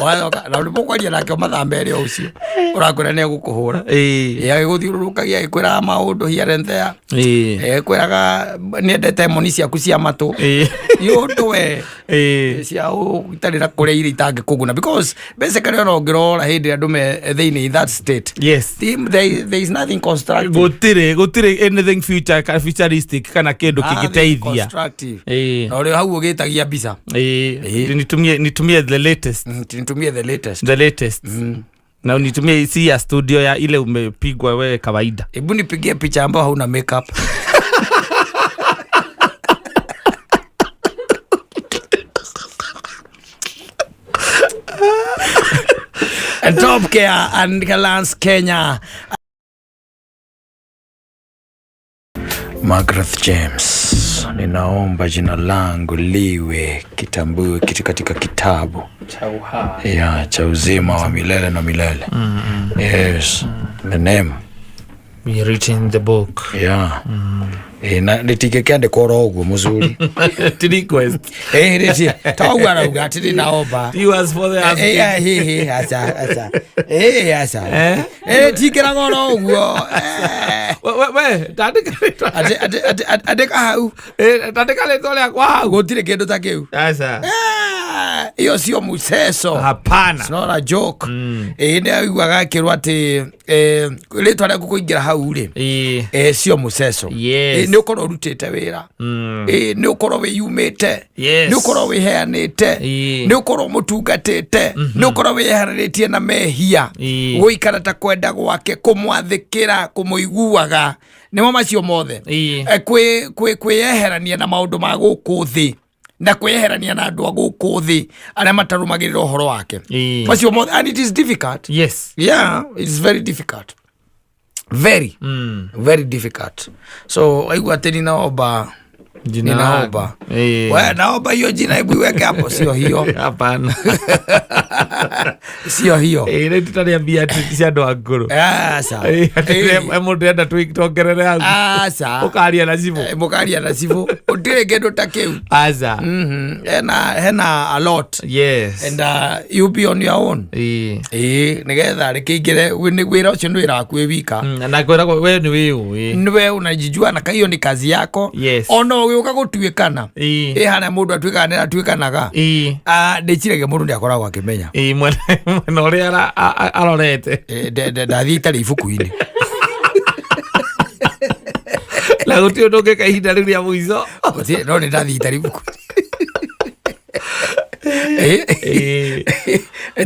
Wacoka na nĩ mũkwaria nake mathaa merĩ o ũcio. Ũrakwĩra nĩ egũkũhũra. Agĩgũthiũrũrũkagia agĩkwĩraga maũndũ here and there. Agĩkwĩraga nĩendete moni ciaku cia matũ. Yũndũ we cia itarĩ na kũrĩa irio itangĩkũguna, because basically ona ũngĩrora hĩndĩ ĩrĩa andũ me thĩinĩ in that state, there is nothing constructive. Gũtirĩ anything future futuristic kana kĩndũ Nothing kĩngĩteithia. constructive. Na ũrĩ hau ũgĩtagia mbica. Nitumie the latest. Nitumie the latest. The latest, na unitumie si ya studio, ya ile umepigwa wewe kawaida. Hebu nipigie picha ambayo hauna makeup. Top Care and Galans Kenya. Margaret James, ninaomba jina langu liwe kitambue kitu katika kitabu ya cha uzima wa milele na milele. Yes, the name Be written in the book. Yeah. Na rĩtingĩkĩandĩkwo oro ũguo mũzuri. Ti request. Rĩti toguo arauga atĩ nĩnaomba. He was for the asking. Hihi aca aca aca. Eh? Tingĩraga oro ũguo. We tandĩka rĩtwa. Andĩka hau. Tandĩka rĩtwa rĩakwa hau. Gũtirĩ kĩndũ ta kĩu. Aca. Hiyo sio mchezo. Hapana. It's not a joke. Nĩ aiguaga akĩrwo atĩ rĩtwa rĩaku kũingĩra hau rĩ, sio mchezo. Nĩ ũkorwo ũrutĩte wĩra. Nĩ ũkorwo wĩyumĩte. Nĩ ũkorwo wĩheanĩte. Nĩ ũkorwo mũtungatĩte. Nĩ ũkorwo wĩyeheranĩtie na mehia. Gũikara ta kwenda gwake, kũmwathĩkĩra, kũmũiguaga, nĩmo macio mothe. Kwĩyeherania na maũndũ ma gũkũ thĩ na kwĩyeherania na andũ a gũkũ thĩ arĩa matarũmagĩrĩra ũhoro wake. Macio mothe, and it is difficult. Yeah, it is very difficult, very very difficult. So aigua atĩ ninaomba Jina ninaomba We, naomba hiyo jina, hebu iweke hapo. Sio hiyo. Hapana. Sio hiyo. Rĩu tũtarĩambia atĩ cia andũ akũrũ. Aca. Atĩ mũndũ enda tuongerere hau. Aca. Ũkaria na cibũ. Mũkaria na cibũ, ũtirĩ kĩndũ ta kĩu. Aca. Hena a lot. And you be on your own. Nĩgetha rĩkĩingĩre wĩra ũcio nĩ wĩra waku wĩ wika. Na kwĩragwo we nĩ wĩũĩ. Nĩwe unajijua na hiyo ni kazi yako. Ona ũgĩũka gũtuĩkana, ĩ harĩa mũndũ atuĩkaga nĩ atuĩkanaga. Ndĩciragia mũndũ nĩ akoragwo akĩmenya. Mwena ũrĩa arorete. Ndathiĩ itarĩ ibuku-inĩ. Na gũtirĩ ũndũ ũngĩka ihinda rĩu rĩa mũico. Gũtirĩ, no nĩ ndathiĩ itarĩ ibuku,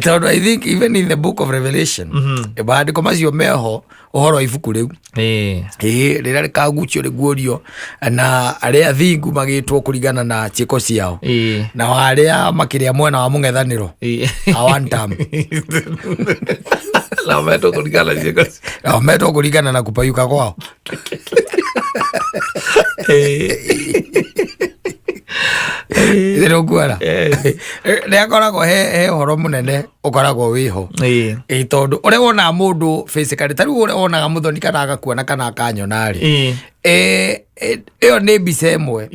tondũ I think even in the book of Revelation, maandĩko macio meho ũhoro wa ibuku rĩu, rĩrĩa rĩkagucio rĩguũrio na arĩa athingu magĩtwo kũringana na ciĩko ciao, na arĩa makĩrĩa mwena wa mũng'ethanĩro, a one term. Na metwo kũringana na ciĩko. Nao metwo kũringana na kupayuka kwao. Nĩũkuona nĩ akoragwo he ũhoro mũnene ũkoragwo wĩho. Tondũ ũrĩa wonaga mũndũ physically, ta rĩu ũrĩa wonaga mũthoni kana agakuona kana akanyona rĩ, ĩyo nĩ mbica ĩmwe.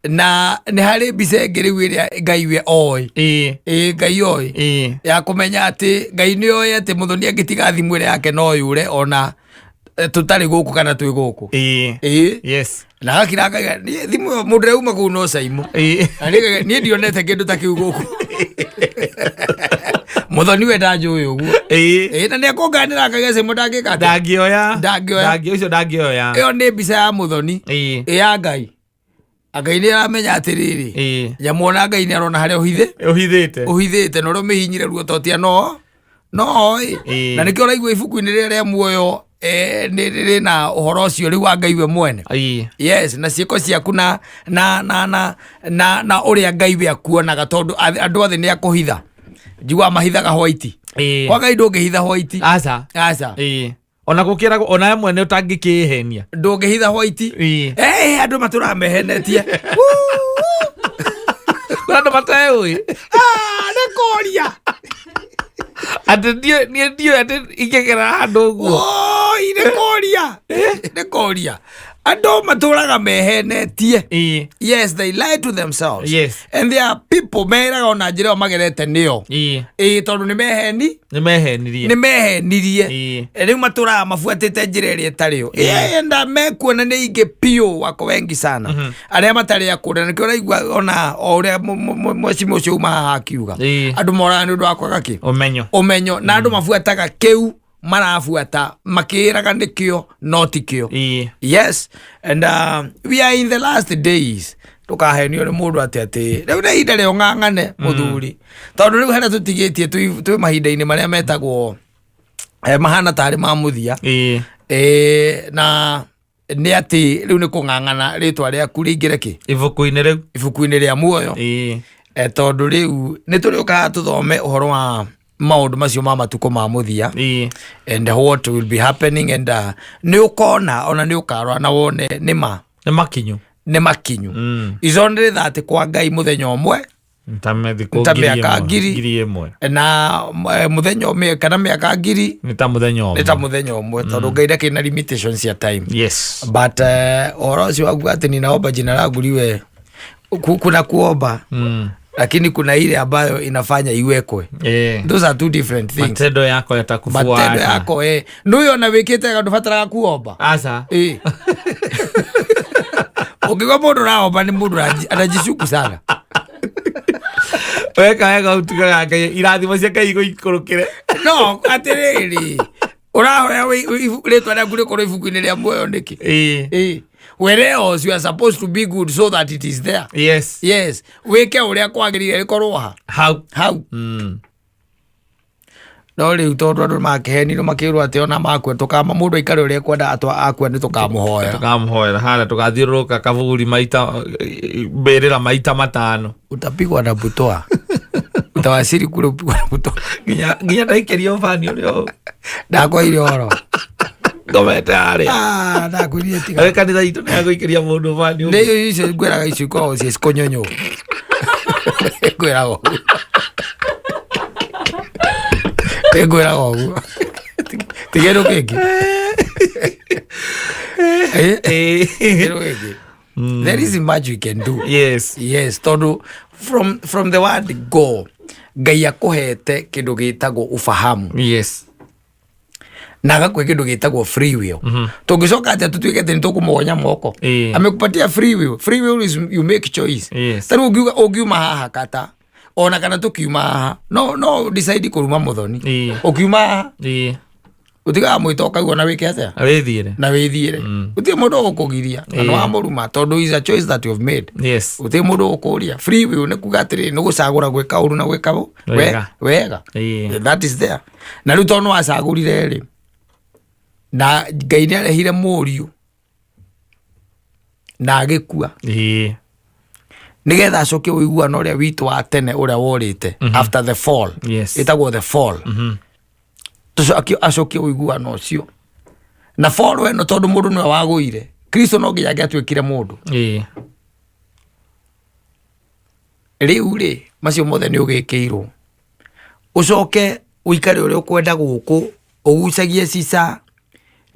Na nĩ harĩ mbica ĩngĩ rĩu ĩrĩa Ngai we oĩ. Ngai oĩ, ya kũmenya atĩ Ngai nĩ oĩ atĩ mũthoni angĩtiga thimũ ĩrĩa yake no yũre ona tũtarĩ gũkũ kana twĩ gũkũ. Na gakira akaiga niĩ thimũ ĩyo mũndũ ũrĩa uma kũu no Caimũ. Na niĩ ndionete kĩndũ ta kĩu gũkũ. Mũthoni we ndanjũĩ ũguo. Na nĩ ekũnganĩra akaiga Caimũ ndangĩka atĩa? Ndangĩoya. Ndangĩoya. Ũcio ndangĩoya. Ĩyo nĩ mbica ya mũthoni. Ĩ ya Ngai. Ngai nĩ aramenya atĩrĩrĩ, nyamũ ona Ngai nĩ arona harĩa ũhithe Ũhithĩte. Ũhithĩte na ũrĩa ũmĩhinyire ruototia no oĩ. Na nĩkĩo ũraigua ibuku-inĩ rĩrĩa rĩa muoyo, nĩ rĩna ũhoro ũcio rĩu wa Ngai we mwene. Yes, na ciĩko ciaku na ũrĩa Ngai we akuonaga, tondũ andũ othe nĩ akũhitha, njiguaga mahithaga white. Kwa Ngai ndũngĩhitha white. Aca. Aca. Ona gũkĩragwo ona we mwene ũtangĩkĩhenia. Ndũngĩhitha white. Andũ matũraga mehenetie. Kũrĩ andũ mateũĩ. Nĩ kũria. Atĩ niĩ ndiũĩ atĩ ingĩgera handũ ũguo. Oi, nĩ kũria, nĩ kũria. Andũ matũraga mehenetie. Yes, they lie to themselves. And there are people meraga ona njĩra ĩyo magerete nĩyo. Ĩĩ, tondũ nĩ meheni. Nĩ mehenirie. Nĩ mehenirie. Rĩu matũraga mabuatĩte njĩra ĩrĩa ĩtarĩ yo. Enda mekuona nĩ ingĩ biũ, wako wengi sana arĩa matarĩ akũra, nĩkĩo ũraigua ona o ũrĩa mwecimu ũcio uma haha akiuga, andũ moraga nĩ ũndũ wa kwaga kĩ? Ũmenyo. Ũmenyo. Na andũ mabuataga kĩu marabuata makĩĩraga nĩkĩo, no ti kĩo. Yes, and we are in the last days. Ndũkahenio nĩ mũndũ atĩ rĩu nĩ ihinda rĩa ũng'ang'ane, mũthuri, tondũ rĩu harĩa tũtigĩtie twĩ mahinda-inĩ marĩa metagwo mahana tarĩ ma mũthia. Na nĩ atĩ rĩu nĩ kũng'ang'ana rĩtwa rĩaku rĩingĩre kĩ? Ibuku-inĩ rĩu. Ibuku-inĩ rĩa muoyo. Tondũ rĩu nĩ tũrĩũkaga tũthome ũhoro wa maũndũ macio ma matukũ ma mũthia and what will be happening, and nĩ ũkona ona nĩ ũkarora na wone nĩ ma. Nĩ makinyu. Nĩ makinyu. Is only that kwa Ngai mũthenya ũmwe ta mĩthikũ ta ngiri mĩaka ĩmwe. ngiri. 1000. Na mũthenya ũmwe kana mĩaka 1000 nĩ ta mũthenya nĩ ta ũmwe. Mũthenya ũmwe, tondũ Ngai ndakĩrĩ na limitations cia time. But ũhoro ũcio wakuga atĩ ninaomba jina langu liwe kuna kuomba, lakini kuna ile ambayo inafanya iwekwe. Those are two different things. Matendo yako yatakufuata. Matendo yako, nũyũ ona wĩkĩte wega ndũbataraga kuomba. Aca. Ũngĩgua mũndũ ũraomba nĩ mũndũ anajishuku sana. Weka wega ũtugaga Ngai irathimo cia Ngai igũikũrũkĩre. No atĩrĩrĩ, ũrahoya rĩtwa rĩaku rĩkorwo ibuku-inĩ rĩa muoyo nĩkĩ? Whereas you are supposed to be good so that it is there. Yes, wĩke ũrĩa kwagĩrĩire rĩkorwo ha? Hau. Hau. No rĩu tondũ andũ makĩhenirwo makĩrwo atĩ ona makua tũkama mũndũ aikare ũrĩa ekwenda atwa akua nĩ tũkamũhoya. Tũkamũhoera harĩa tũgathiũrũrũka kaburi maita mbĩrĩra maita 5. Utapigwa na butoa, utawasiri kule upigwa na butoa. Nginya ndaikĩrio bani ũrĩa ũũ. Ndakwaire ũhoro. Ngomete harĩa. Ah, ndakwĩrire tiga. Arĩ kanitha itũ nĩ agũikĩria mũndũ bani ũguo. Nĩ icio ngwĩraga, icio ikoragwo ciĩ cikũnyũnyũ, ngwĩraga ũguo, ngwĩraga ũguo, tiga kĩndũ kĩngĩ. Kĩndũ gĩkĩ, there is much we can do. Yes, tondũ from the word go Ngai akũhete kĩndũ gĩtagwo ufahamu na agakũhe kĩndũ gĩtagwo free will. Tũngĩcoka atĩa tũtuĩke atĩ nĩ tũkũmũgonya moko? Amekupatia free will. Free will is you make choice. Ta rĩu ũngiuga ũngiuma haha kata ona kana tũkiuma haha, no decide kũruma mũthoni. Ũkiuma haha, ũtigaga mwĩta ũkaigua na wĩke atĩa? Wĩthiĩre. Na wĩthiĩre. Gũtirĩ mũndũ ũgũkũgiria na nĩ wamũruma, tondũ is a choice that you have made. Gũtirĩ mũndũ ũgũkũria. Free will nĩ kuga atĩrĩrĩ, nĩ gũcagũra gwĩka ũru na gwĩka Wega. Wega. That is there. Na rĩu tondũ nĩ wacagũrire rĩ, na Ngai nĩ arehire mũriũ na agĩkua nĩgetha acokie ũiguano ũrĩa witũ wa tene ũrĩa worĩte after the fall. Ĩtagwo the fall. Tũcokie acokie ũiguano ũcio na fall ĩno, tondũ mũndũ nĩwe wagũire, Kristo no nginya angĩatuĩkire mũndũ. Rĩu rĩ, macio mothe nĩ ũgĩkĩirwo, ũcoke ũikare ũrĩa ũkwenda gũkũ, ũgucagie cica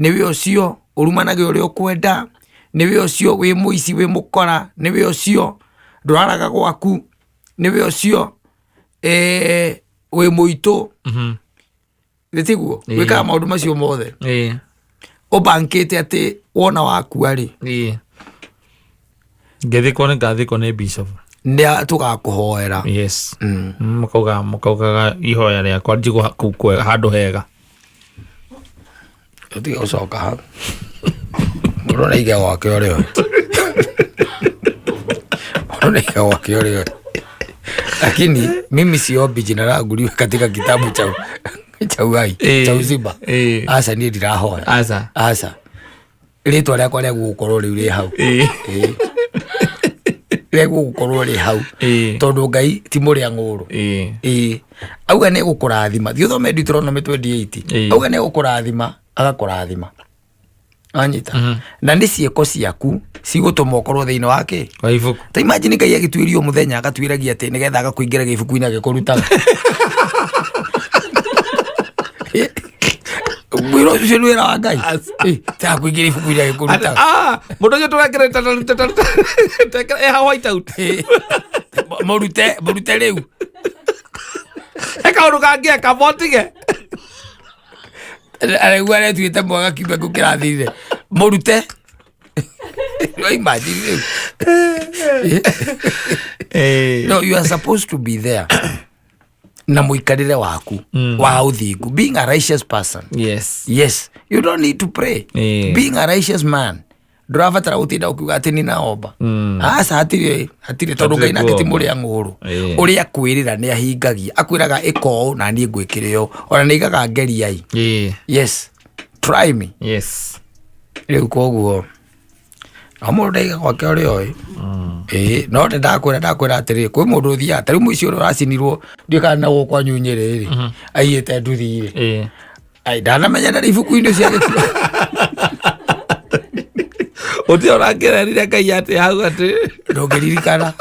nĩwe ũcio, ũrumanage ũrĩa ũkwenda nĩwe ũcio, wĩ mũici, wĩ mũkora nĩwe ũcio, ndũraraga gwaku nĩwe ũcio, wĩ mũitũ nĩ tiguo? Wĩkaga maũndũ macio mothe ũbankĩte atĩ wona wakua rĩ, Ngĩthikwo nĩ ngathikwo nĩ bishop. Nĩ tũgakũhoera. Mũkaugaga ihoya rĩakwa njigwo kũu handũ hega. Ũtige gũcoka hau, mũndũ nĩ gwake ũrĩa ũĩ, mũndũ nĩ gwake ũrĩa ũĩ, lakini mimi siombi jina langu liwe katika kitabu cha uhai, cha uzima. Aca, niĩ ndirahoya. Aca. Aca, rĩtwa rĩakwa rĩa gũgũkorwo rĩu rĩ hau. Rĩa gũgũkorwo rĩ hau, tondũ Ngai ti mũrĩa ng'ũrũ. Ĩĩ, auga nĩ gũkũrathima, thiĩ ũthome Deuteronomy 28. Auga nĩ gũkũrathima, agakũrathima, anyita, na nĩ ciĩko ciaku cigũtũma ũkorwo thĩinĩ wa kĩ? Kwa ibuku. Ta imagine Ngai agĩtuĩria o mũthenya agatuĩragia atĩ nĩgetha agakũingĩra gĩbuku-inĩ agĩkũrutaga. Wĩra ũcio nĩ wĩra wa Ngai. Ta kũingĩra ibuku rĩa gĩkũruta. Ah, mũndũ ũcio tũrekĩrĩte eha white out. Mũrute, mũrute rĩu. He kaũndũ kangĩ eka motige. Araigua aretuĩte mwega kiumia kĩu kĩrathirire. Mũrute. No imagine rĩu. No, you are supposed to be there. Na mũikarĩre waku wa ũthingu. Being a righteous person. Yes. Yes, you don't need to pray. Being a righteous man ndũrabatara gũtinda ũkiuga atĩ ninaomba. Aca, hatirĩ hatirĩ, tondũ Ngai nake ti mũrĩa ng'ũrũ. Ũrĩa akwĩrĩra nĩ ahingagia. Akwĩraga ĩka ũũ na niĩ ngwĩkĩre ũũ, ona nĩ aigaga ngeriai. Yes, try me. Rĩu koguo no mũndũ ndaiga gwake ũrĩa ũĩ. Ĩĩ, no nĩ ndakwĩra ndakwĩra atĩrĩrĩ, kwĩ mũndũ ũthiaga ta rĩu mũici ũrĩa ũracinirwo, ndiũĩ kana na gũkũ kwanyu Nyĩrĩ rĩ, aiyĩte nduthi rĩ. Ai, ndanamenya ndarĩ ibuku-inĩ cia gĩkuũ. Ũtirĩ ũrakĩrerire Ngai atĩ hau atĩ Ndũngĩririkana,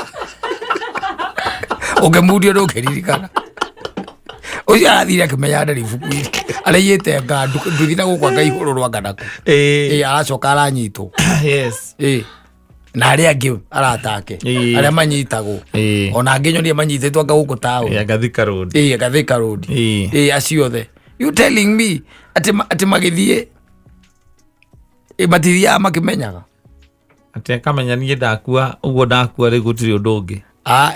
ũngĩmundio ndũngĩririkana. Ũcio arathire akĩmenya ndarĩ ibuku-inĩ, araiyĩte nga nduthi na gũkũ anga igũrũ rwa nganaku. Ĩĩ, aracoka aranyitwo. Ĩĩ, na arĩa angĩ aratake arĩa manyitagwo, ona angĩ nyonie manyitĩtwo anga gũkũ taũni. Anga Thika Road. Ĩĩ, anga Thika Road. Ĩĩ, acio othe, you telling me atĩ atĩ magĩthiĩ matithiaga makĩmenyaga? Atĩ akamenya niĩ ndakua ũguo, ndakua rĩu gũtirĩ ũndũ ũngĩ. Ah,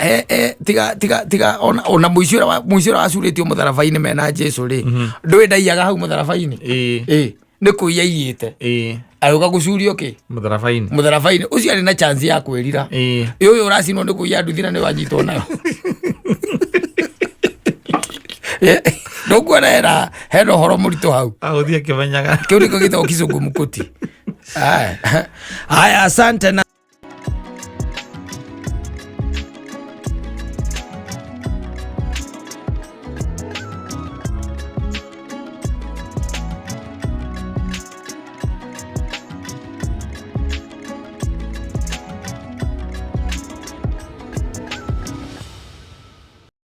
tiga tiga tiga, ona mũici ũrĩa mũici ũrĩa wacurĩtio mũtharaba-inĩ mena Jesu rĩ, ndũĩ ndaiyaga hau mũtharaba-inĩ? Ĩĩ, nĩ kũiya aiyĩte. Agĩũka gũcurio kĩ? Mũtharaba-inĩ. Mũtharaba-inĩ. Ũcio arĩ na chance ya kwĩrira. Ĩ ũyũ ũracinwo nĩ kũiya nduthi na nĩ wanyitwo nayo. Ndũkuona hena ũhoro mũritũ hau? Agũthiĩ akĩmenyaga. Kĩu nĩkĩo gĩtagwo kizungumkuti. Haya. Haya, asante na